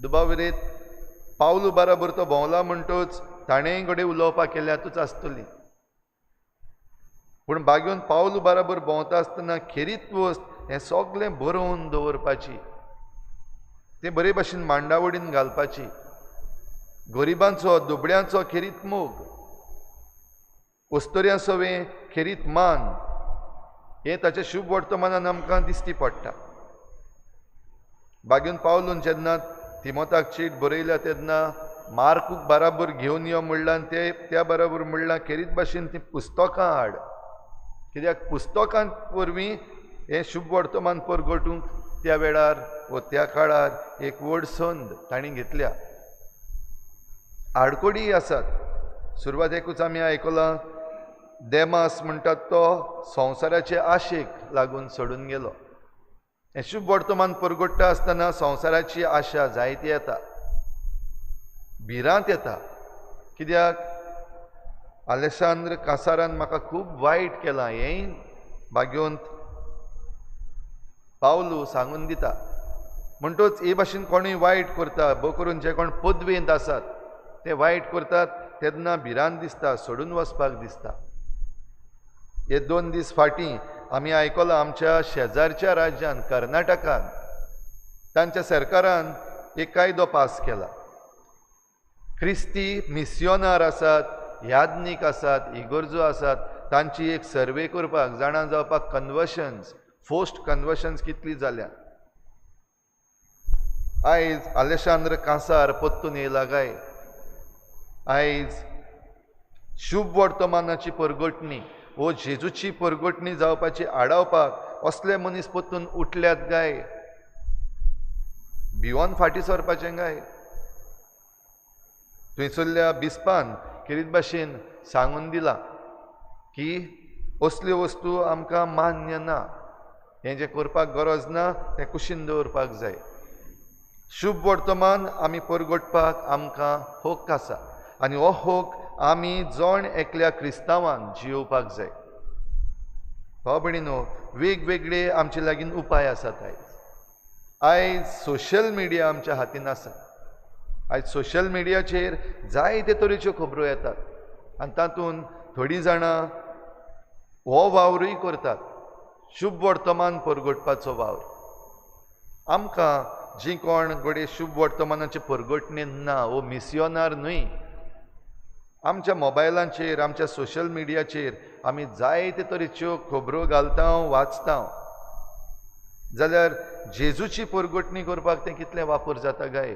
दुबाविरेत पावलू बराबर तो भोंवला म्हणटूच ताणेंय घडये उलोवपाक केल्यातूच आसतली, पूण भाग्योन पावलू बराबर भोंवता आसतना खेरीत वस्त हें सगळें बरोवन दवरपाची, तें बरे भाशेन मांडावडीन घालपाची, गरिबांचो दुबळ्यांचो खेरीत मोग, अस्तुऱ्यां सवें खेरीत मान, हें ताचें शुभ वर्तमानान आमकां दिश्टी पडटा। भाग्योन पावलून जेन्ना तिमोताक चीट बरयल्या तेन्ना मार्कूक बराबर घेवन यो म्हणलां, ते त्या बराबर म्हणलां खेरीत भाशेन तीं पुस्तकां हाड, कित्याक पुस्तकां वरवीं हें शुभ वर्तमान परगटूंक त्या वेळार वो त्या काळार एक व्हड संद तांणी घेतल्या। आडकोडीय आसात। सुरवातेकूच आमी आयकलां देमास म्हणटात तो संवसाराचे आशेक लागून सोडून गेलो। हें शुभ वर्तमान परगट्टा आसतना संवसाराची आशा जायती येता, भिरांत येता, कित्याक आलेसांद्र कासारान म्हाका खूब वायट केलां हेंय भाग्योंत पावलू सांगून दिता। म्हणटूच हे भाशेन कोणूय वायट करता, भोव करून जे कोण पदवेंत आसात ते वायट करतात तेन्ना भिरांत दिसता, सोडून वचपाक दिसता। हे 2 दीस फाटीं आमी आयकलां आमच्या शेजारच्या राज्यान कर्नाटकान तांच्या सरकारान एक कायदो पास केला। क्रिस्ती मिसियोनार आसात, याज्ञीक आसात, इगर्जो आसात, तांची एक सर्वे करपाक, जाणा जावपाक कन्वर्शन्स, फोर्स्ड कन्वर्शन्स कितली जाल्या। आयज आलेशांद्र कांसार परतून येयला काय? आयज शुभ वर्तमानाची परगटणी वो जेजूची परगटणी जावपाची आडावपाक असले मनीस परतून उठल्यात काय? भिवन फाटीं सरपाचें काय? थंयसरल्या बिस्पान खेरीत भाशेन सांगून दिलां की असल्यो वस्तू आमकां मान्य ना, हें जें करपाक गरज ना तें कुशीन दवरपाक जाय। शुभ वर्तमान आमी परगटपाक आमकां हक्क आसा आनी हो हक्क आमी जण एकल्या क्रिस्तांवान जियोवपाक जाय। भाव भयणीनो, वेगवेगळे आमचे लागीं उपाय आसात। आयज आयज सोशल मिडिया आमच्या हातीन आसा। आयज सोशल मिडियाचेर जायते तरेच्यो खबरो येतात आनी तातूंत थोडीं जाणां हो वावरूय करतात, शुभ वर्तमान परगटपाचो वावर। आमकां जीं कोण घडये शुभ वर्तमानाचे परगटणेन ना वो मिसियोनार न्हय, आमच्या मोबायलांचेर, आमच्या सोशल मिडियाचेर आमी जायते तरेच्यो खबरो घालता, वाचता, जाल्यार जेजूची परगटणी करपाक तें कितलें वापर जाता काय?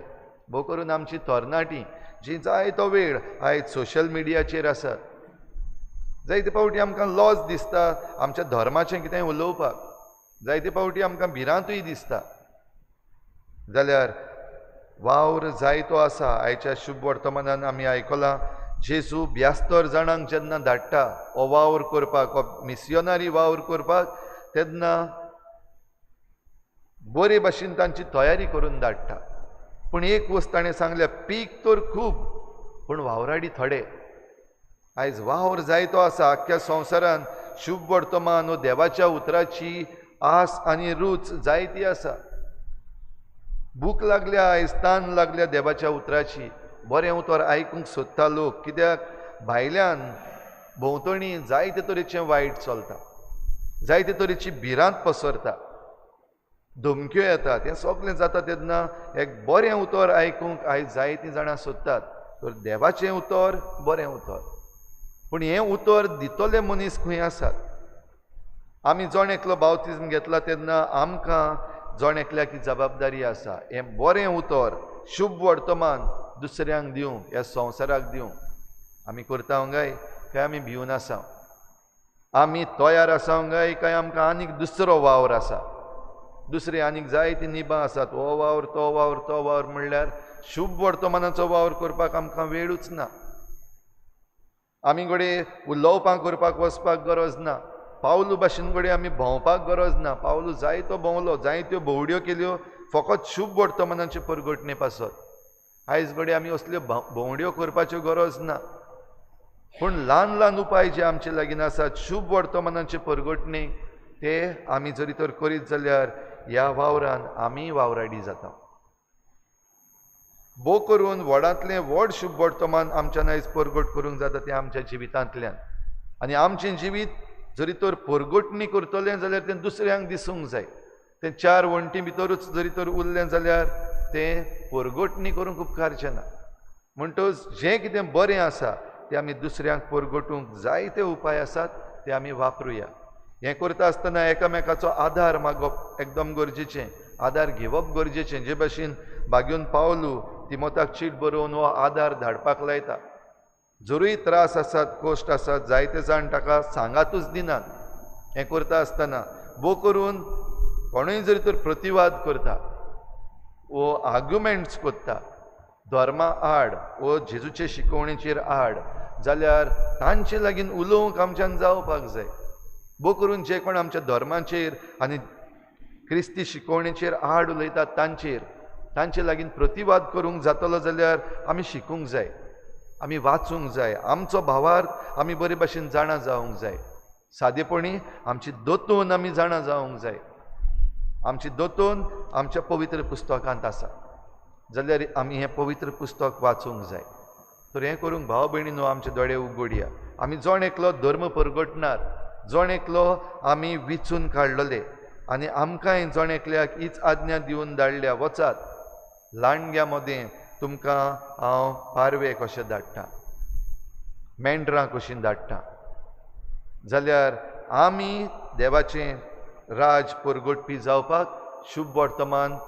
भोव करून आमची तरणाटी जी जायतो वेळ आयज सोशल मिडियाचेर आसात, जायते फावटी आमकां लॉज दिसता आमच्या धर्माचें कितें उलोवपाक, जायते फावटी आमकां भिरांतूय दिसता. जाल्यार वावर जायतो आसा. आयच्या शुभ वर्तमानान आमी आयकलां, जेजू 72 जाणांक जेन्ना धाडटा हो वावर करपाक, हो मिसियोनारी वावर करपाक, तेन्ना बरे भाशेन तांची तयारी करून धाडटा. पूण एक वस्त ताणें सांगल्या, पीक तर खूब पूण वावराडी थोडे. आयज वावर जायतो आसा आख्ख्या संवसारान. शुभ वर्तमान हो देवाच्या उतराची आस आनी रूच जायती आसा. भूक लागल्या आयज, तान लागल्या देवाच्या उतराची. बरें उतर आयकूंक सोदता लोक, कित्याक भायल्यान भोंवतणी जायते तरेचें वायट चलता, जायते तरेची भिरांत पसरता, धमक्यो येतात. हें सगळें जाता तेन्ना एक बरें उतर आयकूंक आयज जायतीं जाणां सोदतात. तर देवाचें उतर बरें उतर, पूण हें उतर दितले मनीस खंय आसात? आमी जण एकलो बावतिज्म घेतला तेन्ना आमकां जण एकल्याक ही जबाबदारी आसा, हें बरें उतर, शुभ वर्तमान दुसऱ्यांक दिवंक, ह्या संवसाराक दिवंक. आमी करता काय काय आमी भिवन आसा? आमी तयार आसा काय काय आमकां आनीक दुसरो वावर आसा? दुसरे आनीक जायतीं निबां आसात, हो वावर, तो वावर, तो वावर, म्हणल्यार शुभ वर्तमानाचो वावर करपाक आमकां वेळूच ना. आमी घडये उलोवपां करपाक वचपाक गरज ना, पावलू भाशेन घडये आमी भोंवपाक गरज ना. पावलू जायतो भोंवलो, जायत्यो भोंवड्यो केल्यो फकत शुभ वर्तमानाचे परगटणे पासत. आयज घडये आमी असल्यो भोंवड्यो करपाच्यो गरज ना, पूण ल्हान ल्हान उपाय जे आमचे लागीं आसात शुभ वर्तमानाचे परगटणे, ते आमी जरी तर करीत जाल्यार ह्या वावरान आमी वावराडी जाता. भोव करून व्हडांतलें व्हड शुभ वर्तमान आमच्यान आयज परगट करूंक जाता तें आमच्या जिवितांतल्यान. आनी आमचें जिवीत जरी तर परगटणी करतलें जाल्यार तें दुसऱ्यांक दिसूंक जाय. तें चार वण्टी भितरूच जरी तर उरलें जाल्यार तें परगटणी करूंक उपकारचें ना. म्हणटच जें कितें बरें आसा तें आमी दुसऱ्यांक परगटूंक जायते उपाय आसात, ते आमी वापरुया. हें करता आसतना एकामेकाचो आदार मागप एकदम गरजेचें, आदार घेवप गरजेचें. जे भाशेन बागेवन पावलू तिमोताक चीट बरोवन हो आदार धाडपाक लायता. जरूय त्रास आसात, कश्ट आसात, जायते जाण ताका सांगातूच दिनात. हें करता आसतना भोव करून कोणूय जरी तर प्रतिवाद करता वो आर्ग्युमेंट्स करता धर्मा आड वो जेजूचे शिकवणेचेर आड, जाल्यार तांचे लागीं उलोवंक आमच्यान जावपाक जाय. भोव करून जे कोण आमच्या धर्माचेर आनी क्रिस्ती शिकवणेचेर आड उलयतात तांचेर, तांचे लागीं प्रतिवाद करूंक जातलो जाल्यार आमी शिकूंक जाय, आमी वाचूंक जाय, आमचो भावार्थ आमी बरे भाशेन जाणा जावंक जाय. सादेपणी आमची दोतोन आमी जाणा जावंक जाय. आमची दोतोन आमच्या पवित्र पुस्तकांत आसा, जाल्यार आमी हें पवित्र पुस्तक वाचूंक जाय. तर हें करूंक भाव भयणीनो आमचे दोळे उगडया. आमी जण एकलो धर्म परगटणार, जण एकलो आमी विचून काडलेले आनी आमकांय जण एकल्याक हीच आज्ञा दिवन धाडल्या, वचात लांडग्या मदें तुमकां हांव पारवे कशें धाडटा, मेंढरां कशीं धाडटा. जाल्यार आमी देवाचें राज परगटपी जावपाक शुभ वर्तमान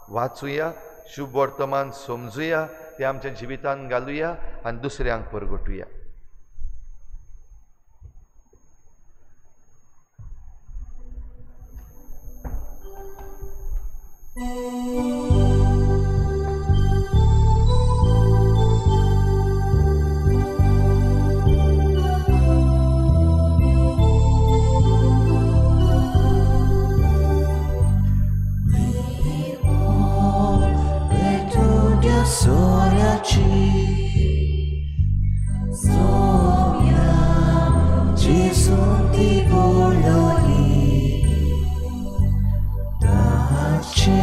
वाचुया, शुभ वर्तमान समजुया, तें आमच्या जिवितांत घालुया आनी दुसऱ्यांक परगटुया. Gesù ti voglio lì, tace.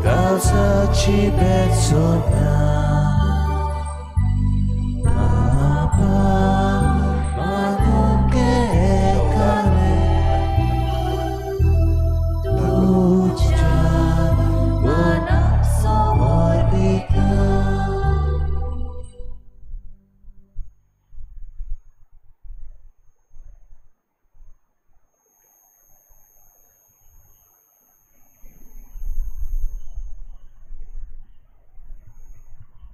काळजाची बेचोना बाबा मागूंक एकालें तुज्या मनाक समर्पिता.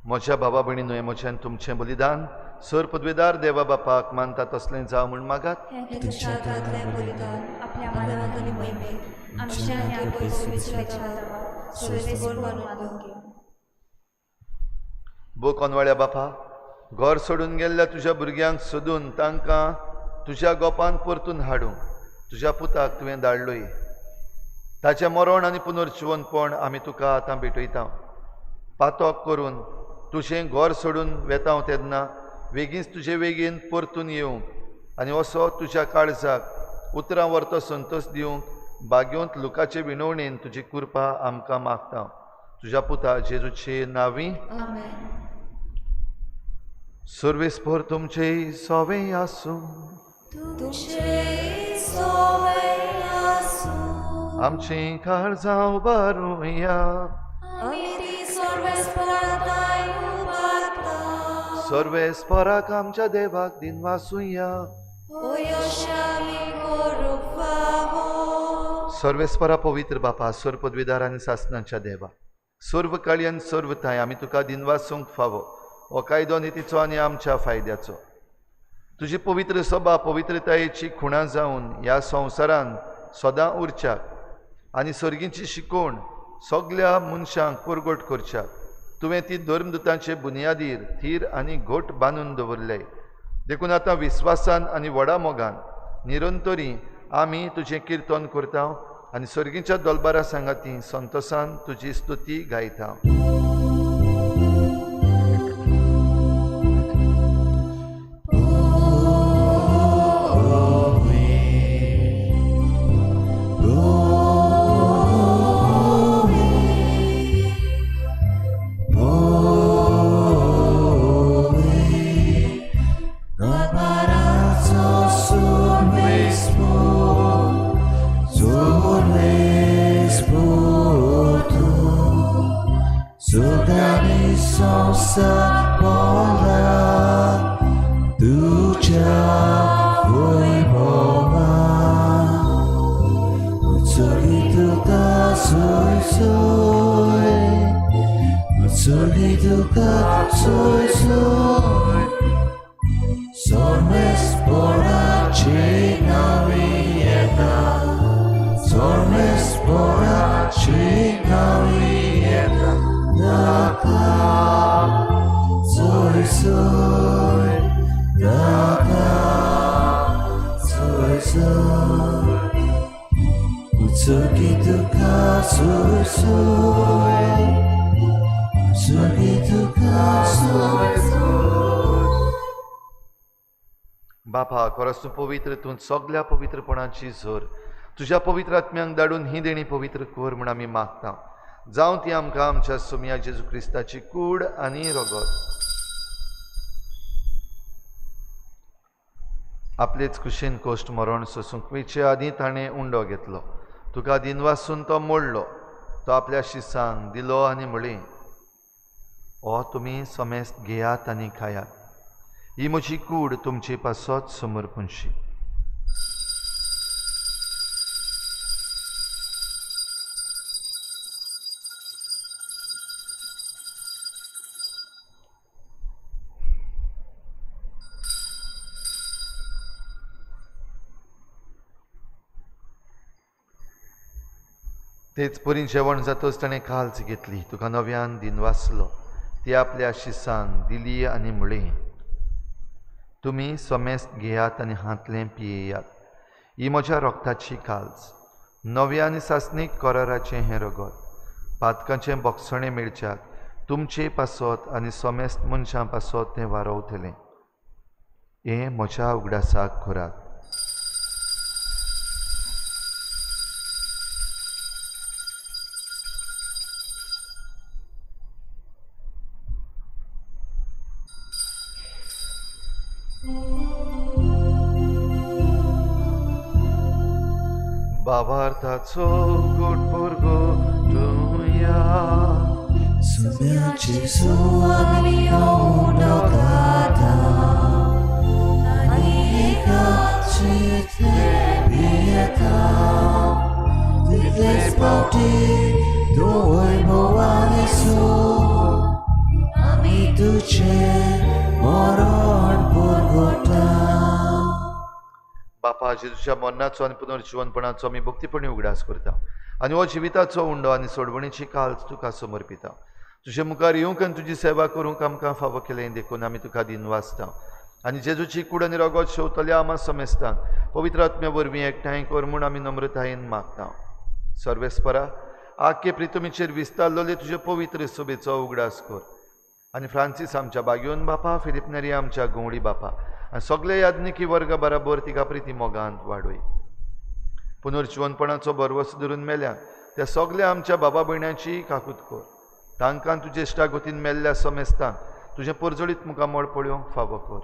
म्हज्या बाबा भयणीनो, हें म्हजें आनी तुमचें बलिदान सर पदवेदार देवा बापाक मानता तसलें जावं म्हूण मागात. हें तुज्या हातांतलें बलिदान आपल्या मानाक आनी महिमेक आमच्या आनी ह्या पवित्र देवाक सर्वेस्पर मानून घेवं. बो कोनवाळ्या बापा, घर सोडून गेल्ल्या तुज्या भुरग्यांक सोदून तांकां तुज्या गोपान परतून हाडूंक तुज्या पुताक तुवें धाडलोय. ताचें मरण आनी पुनर्जिवनपण आमी तुका आतां भेटयता. पातक करून तुजें घर सोडून वेता तेन्ना वेगींच तुजे वेगीन परतून येवंक आनी असो तुज्या काळजाक उतरां व्हरतो संतोश दिवंक बागेवंत लुकाचे विनवणेन तुजी कृपा आमकां मागता. तुज्या पुता जेजूचे नांवी आमेन. सर्वेस्पर तुमचे सोवे आसूं. तुमचे सोवे आसूं. आमचीं काळजां उबारुया. आमी ती सर्वेस्पराक उबारता. सर्वेस्पराक आमच्या देवाक दिनवासुया. आमी करूंक फावो. सर्वेस्परा पवित्र बापा, सर्व पदवीदार आनी सासणाच्या देवा, सर्व काळी आनी सर्व थांय आमी तुका दिनवासूंक फावो. हो कायदो नितीचो आनी आमच्या फायद्याचो. तुजी पवित्र सभा पवित्रतायेची खुणा जावन ह्या संवसारान सदां उरच्याक आनी सर्गीची शिकवण सगल्या मनशांक परगट करच्याक तुवें ती धर्मदुतांचे बुन्यादीर थीर आनी घट बांदून दवरले. देखून आतां विस्वासान आनी व्हडा मोगान निरंतरी आमी तुजें किर्तन करता आनी सर्गीच्या दलबारा सांगाती संतोसान तुजी स्तुती गायता. बापा, खरोच तूं पवित्र, तूं सगल्या पवित्रपणाची झर. तुज्या पवित्र आत्म्यांक धाडून ही देणी पवित्र कर म्हूण आमी मागता. जावं ती आमकां आमच्या सोमया जेजू क्रिस्ताची कूड आनी रगत. आपलेच कुशीन कोश्ट मरण सोसूंक वयचे आदीं ताणें उंडो घेतलो. तुका दिनवासून तो मोडलो. तो आपल्या शिसांक दिलो आनी म्हळें, हो तुमी समेस्त घेयात आनी खायात. ही म्हजी कूड तुमचे पासत समर्पणशी. तेच परी जेवण जातच ताणें काल्च घेतली. तुका नव्यान दिनवासलो. ती आपल्या शिसांक दिली आनी म्हळें, तुमी समेस्त घेयात आनी हांतलें पियेयात. ही म्हज्या रगताची काल्च, नव्या आनी सासणीक कराराचें हें रगत. पातकांचें बोगसणें मेळच्याक तुमचे पासत आनी समेस्त मनशां पासत तें वारवतलें. हें म्हज्या उगडासाक करात. भावार्थाचो गोड परगटुया. Sumia Jesu आमी उंडो खाता आनी एकाच पियेता तितलेच फावटी तूंय भोवानेसो आमी तुजें मरण परगटा. बापा, जेजूच्या मरणाचो आनी पुनर्जिवनपणाचो आमी भक्तीपणी उगडास करता आनी हो जिविताचो उंडो आनी सोडवणीची काल तुका समर्पिता. तुजे मुखार येवंक आनी तुजी सेवा करूंक आमकां फावो केलें देखून आमी तुका दिनवासता आनी जेजूची कूड आनी रगत शेवतल्या आमा समेस्तांक पवित्र आत्म्या वरवीं एकठांय कर म्हूण आमी नम्रतायेन मागता. सर्वेस्परा, आख्खे प्रितमीचेर विस्तारलेले तुजे पवित्र सभेचो उगडास कर आनी फ्रांसीस आमच्या बागयोन बापा, फिलीप नेरी आमच्या गवळी बापा आनी सगळे याज्ञिकी वर्गा बराबर तिका प्रिती मोगांत वाडय. पुनर्जिवनपणाचो भरवस धरून मेल्या त्या सगळ्या आमच्या बाबा भयणांची काकूत कर. तांकां तुजे इश्टागतीन मेल्ल्या समेस्तांक तुजें परजळीत मुखामळ पळोवंक फावो कर.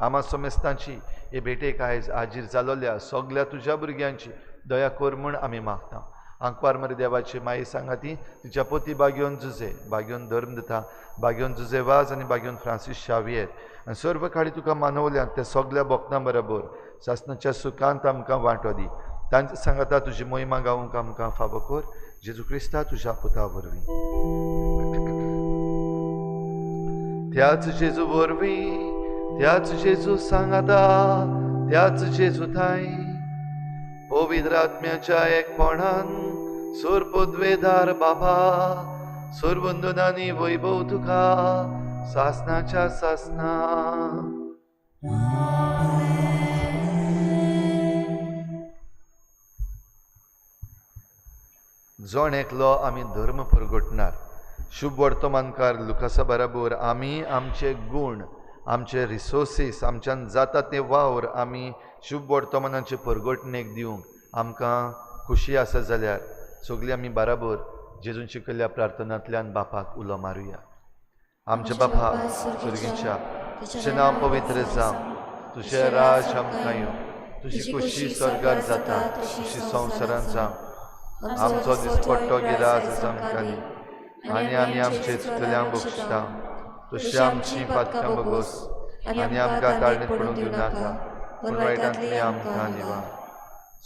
आमा समेस्तांची हे भेटेक आयज हाजीर जालोल्या सगळ्या तुज्या भुरग्यांची दया कर म्हूण आमी मागता. आंकवार मरे देवाची माई सांगाती तिच्या पोती बागयोन जुजे, बागयोन धर्म दिता, बागयोन जुजे वाज आनी बागयोन फ्रांसीस शावियर आनी सर्व काळी तुका मानवल्यात त्या सगळ्या भक्तां बरोबर सासणाच्या सुखांत आमकां वांटो दी. तांचे सांगाता तुजी मोहिमा गावंक आमकां फावो कर. जेजू क्रिस्ता तुज्या पुता वरवीं. त्याच जेजू वरवीं, त्याच जेजू सांगाता, त्याच जेजू थांय पवित्र आत्म्याच्या एकपणान सोरपदवेदार बाबा सोरवंदनानी वैभव तुका सासनाच्या सासना. जण एकलो आमी धर्म परगटणार. शुभ वर्तमानकार लुकासा बराबर आमी आमचे गूण, आमचे रिसोर्सीस, आमच्यान जाता ते वावर आमी शुभ वर्तमानाचे परगटणेक दिवंक आमकां खुशी आसा जाल्यार सगळीं आमी बराबर जेजून शिकयल्ल्या प्रार्थनांतल्यान बापाक उलो मारुया. आमच्या बापा स्वर्गीच्या, तुजें नांव पवित्र जावं, तुजें राज आमकां येवं, तुजी खुशी स्वर्गार जाता तशी संवसारांत जावं. आमचो दिसपट्टो गिरास आमकां दी आनी आमी आमचे चुकल्यांक बक्षिता तशी आमची पातकां बगोस आनी आमकां ताळणेंत पडूंक दिवं नाका, पूण वायटांतली आमकां निवार.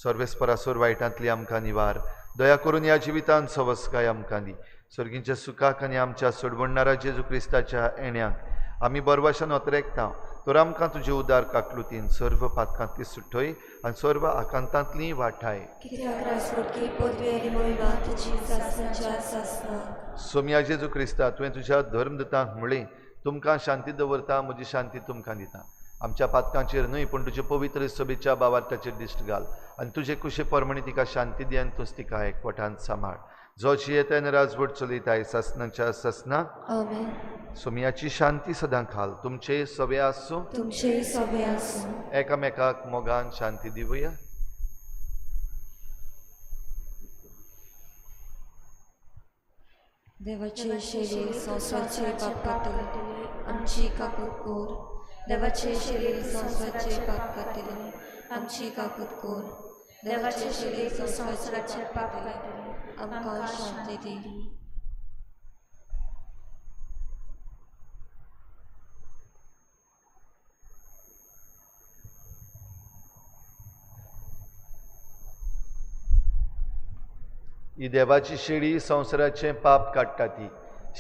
सर्वेस्परासोर वायटांतली आमकां निवार. दया करून ह्या जिवितांत सवस्काय आमकां दी. सर्गींच्या सुखाक आनी आमच्या सोडवणणारा जेजू क्रिस्ताच्या येण्याक आमी बरवाशान अतरेकता तर आमकां तुजे उदार काकलुतीन सर्व पातकांतली सुटय आनी सर्व आकांतांतली वाठाय. सोमया जेजू क्रिस्ता, तुवें तुज्या धर्मदूतांक म्हणलें, तुमकां शांती दवरता, म्हजी शांती तुमकां दिता. आमच्या पातकांचेर न्हय पूण तुजे पवित्र सभेच्या भावार्थाचेर दिश्ट घाल आनी तुजे कुशे परमणी तिका शांती दी आनी तूंच तिका एकवटान सांबाळ. जो जियेता आनी राजवट चलयताय सासनाच्या सासना. सोमयाची शांती सदां खाल तुमचे सवे आसूं, तुमचे सवे आसूं. एकामेकाक मोगान शांती दिवया. देवाचे शरीर संवसाराचे पाप काडटले आमची काकूत कर. देवाचे शरीर संवसाराचे पाप काडटले आमची काकूत कर. देवाचे शरीर संवसाराचे पाप काडटले आमकां शांती दी. ही देवाची शेळी संवसाराचें पाप काडटा ती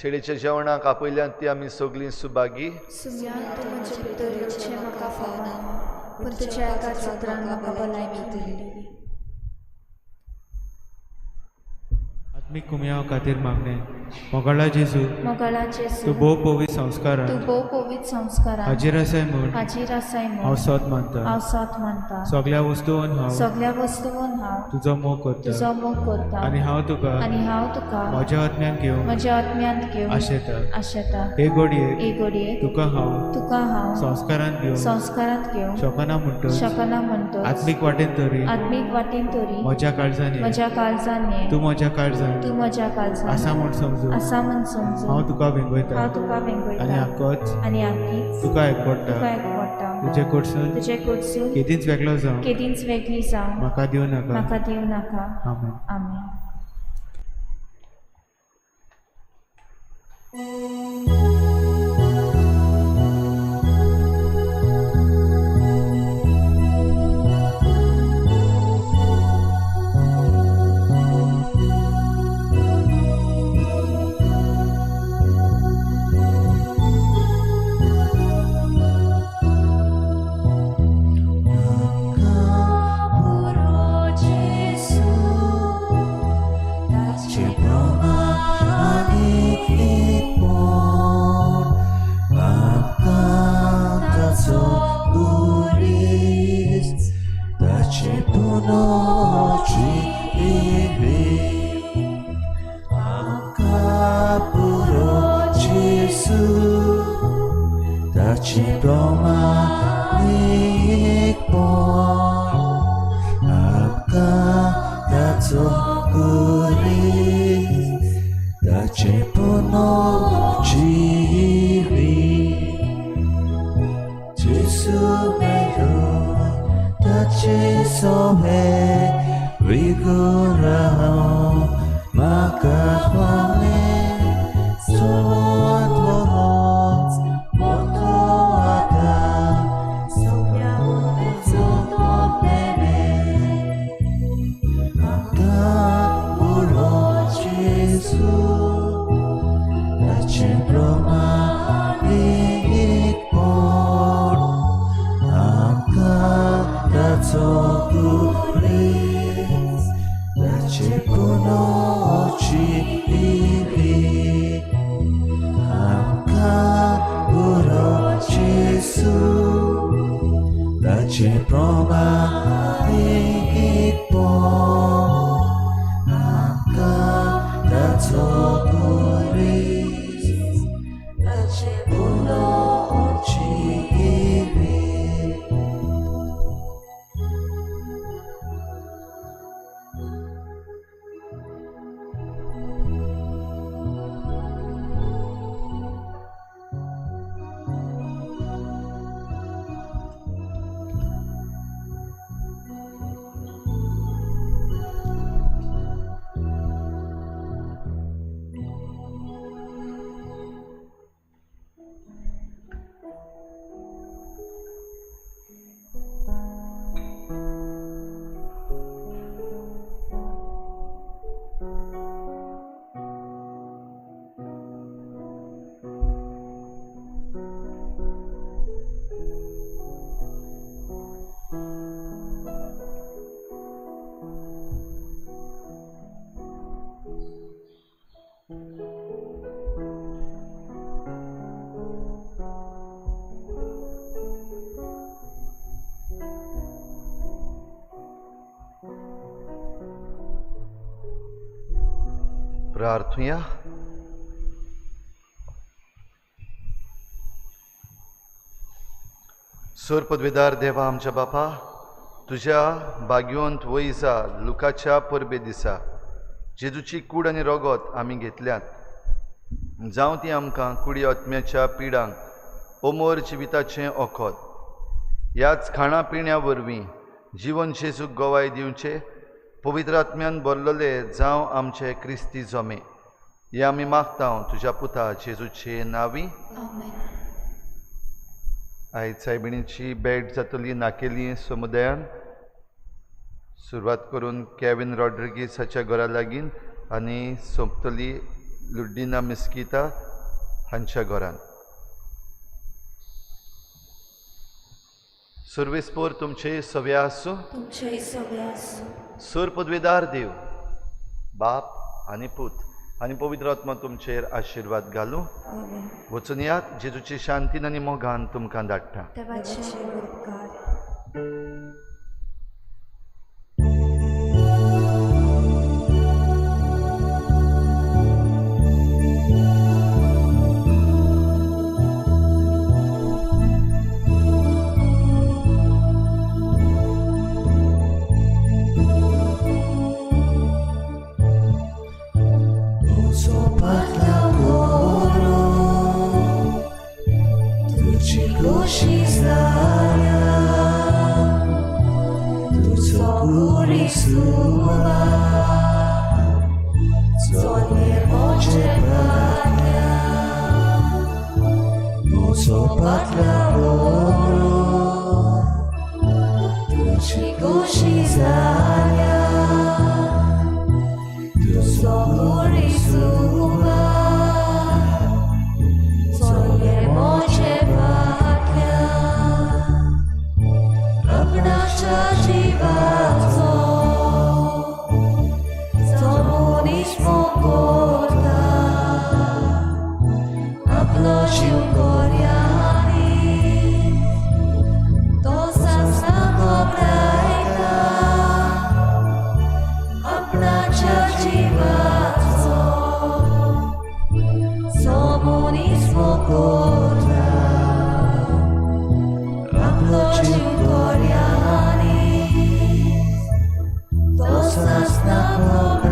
शेळीच्या जेवणाक आपयल्यान ती आमी सगळीं सुभागी. सुम्या, तूं म्हजे भितर येवचें म्हाका फावना, पूण तुज्या एका उतरान म्हाका भलायकी मेळटली. आत्मीक कुमयाव खातीर मागणें. मोगाळा जेजू, मोगाळा जेजू, तूं भोव पवित्र संस्कारान, तूं भोव पवित्र संस्कारान हाजीर आसाय म्हूण, हाजीर आसाय म्हूण हांव सोद मानता, हांव सोद मानता. सगळ्या वस्तून हांव, सगळ्या वस्तून हांव तुजो मोग करता, तुजो मोग करता आनी हांव तुका, आनी हांव तुका म्हज्या आत्म्यान घेवन, म्हज्या आत्म्यांत घेवन आशेता, आशेता. हे घडयेक, हे घडयेक तुका हांव, तुका हांव संस्कारांत घेवन, संस्कारांत घेवन शकना म्हणटच, शकना म्हणटच, आत्मीक वाटेन तरी, आत्मीक वाटेन तरी म्हज्या काळजान, म्हज्या काळजान ये, तूं म्हज्या काळजान, तूं म्हज्या काळजान आसा म्हूण समजून, आसा म्हूण समजून हांव तुका वेंगयता, हांव तुका वेंगयता आनी आकच आनी आकीच तुका एकवटा, तुका एकवटा. तुजे कडसून तुजे कडसून केदींच वेगळो जावं केदींच वेगळी जावं म्हाका दिवं नाका. म्हाका दिवं नाका. आमेन. आमेन. प्रार्थुया. सूर पदवीदार देवा आमच्या बापा, तुज्या बागयोंत वयजा लुकाच्या परबे दिसा जेजूची कूड आनी रगत आमी घेतल्यात, जावं ती आमकां कुडी आत्म्याच्या पिडांक अमर जिविताचें ओखद. ह्याच खाणा पिण्या वरवीं जिवन जेजूक गवाय दिवचे पवित्र आत्म्यान भरलेले जावं आमचे क्रिस्ती जमे. हे आमी मागता तुज्या पुता जेजूचे नांवी. आयज सायबिणीची भेट जातली नाकेली समुदायान, सुरवात करून केविन रॉड्रिगीस हाच्या घरा लागीं आनी सोंपतली लुड्डिना मिस्किता हांच्या घरान. सुर्वेस्पोर तुमचे सव्या आसूं. सूर पदवीदार देव बाप आनी पूत आनी पवित्र आत्मा तुमचेर आशिर्वाद घालूं. वचून यात, जेजूची शांतीन आनी मोगान तुमकां धाडटा. She's not. पाटल्या व्हरून तुजी खोशी जाल्या तुजो कुडी सुवा चोये मोजे फाटल्या आपणाच्या जिवाचो जो मनीस मोगोता आपलो जीव कोऱ्यांनी तो सासणा घबरायता आपणाच्या जिवाचो जो मनीस मोगोता आपलो जीव कोऱ्यांनी तो सासणा घबरायता.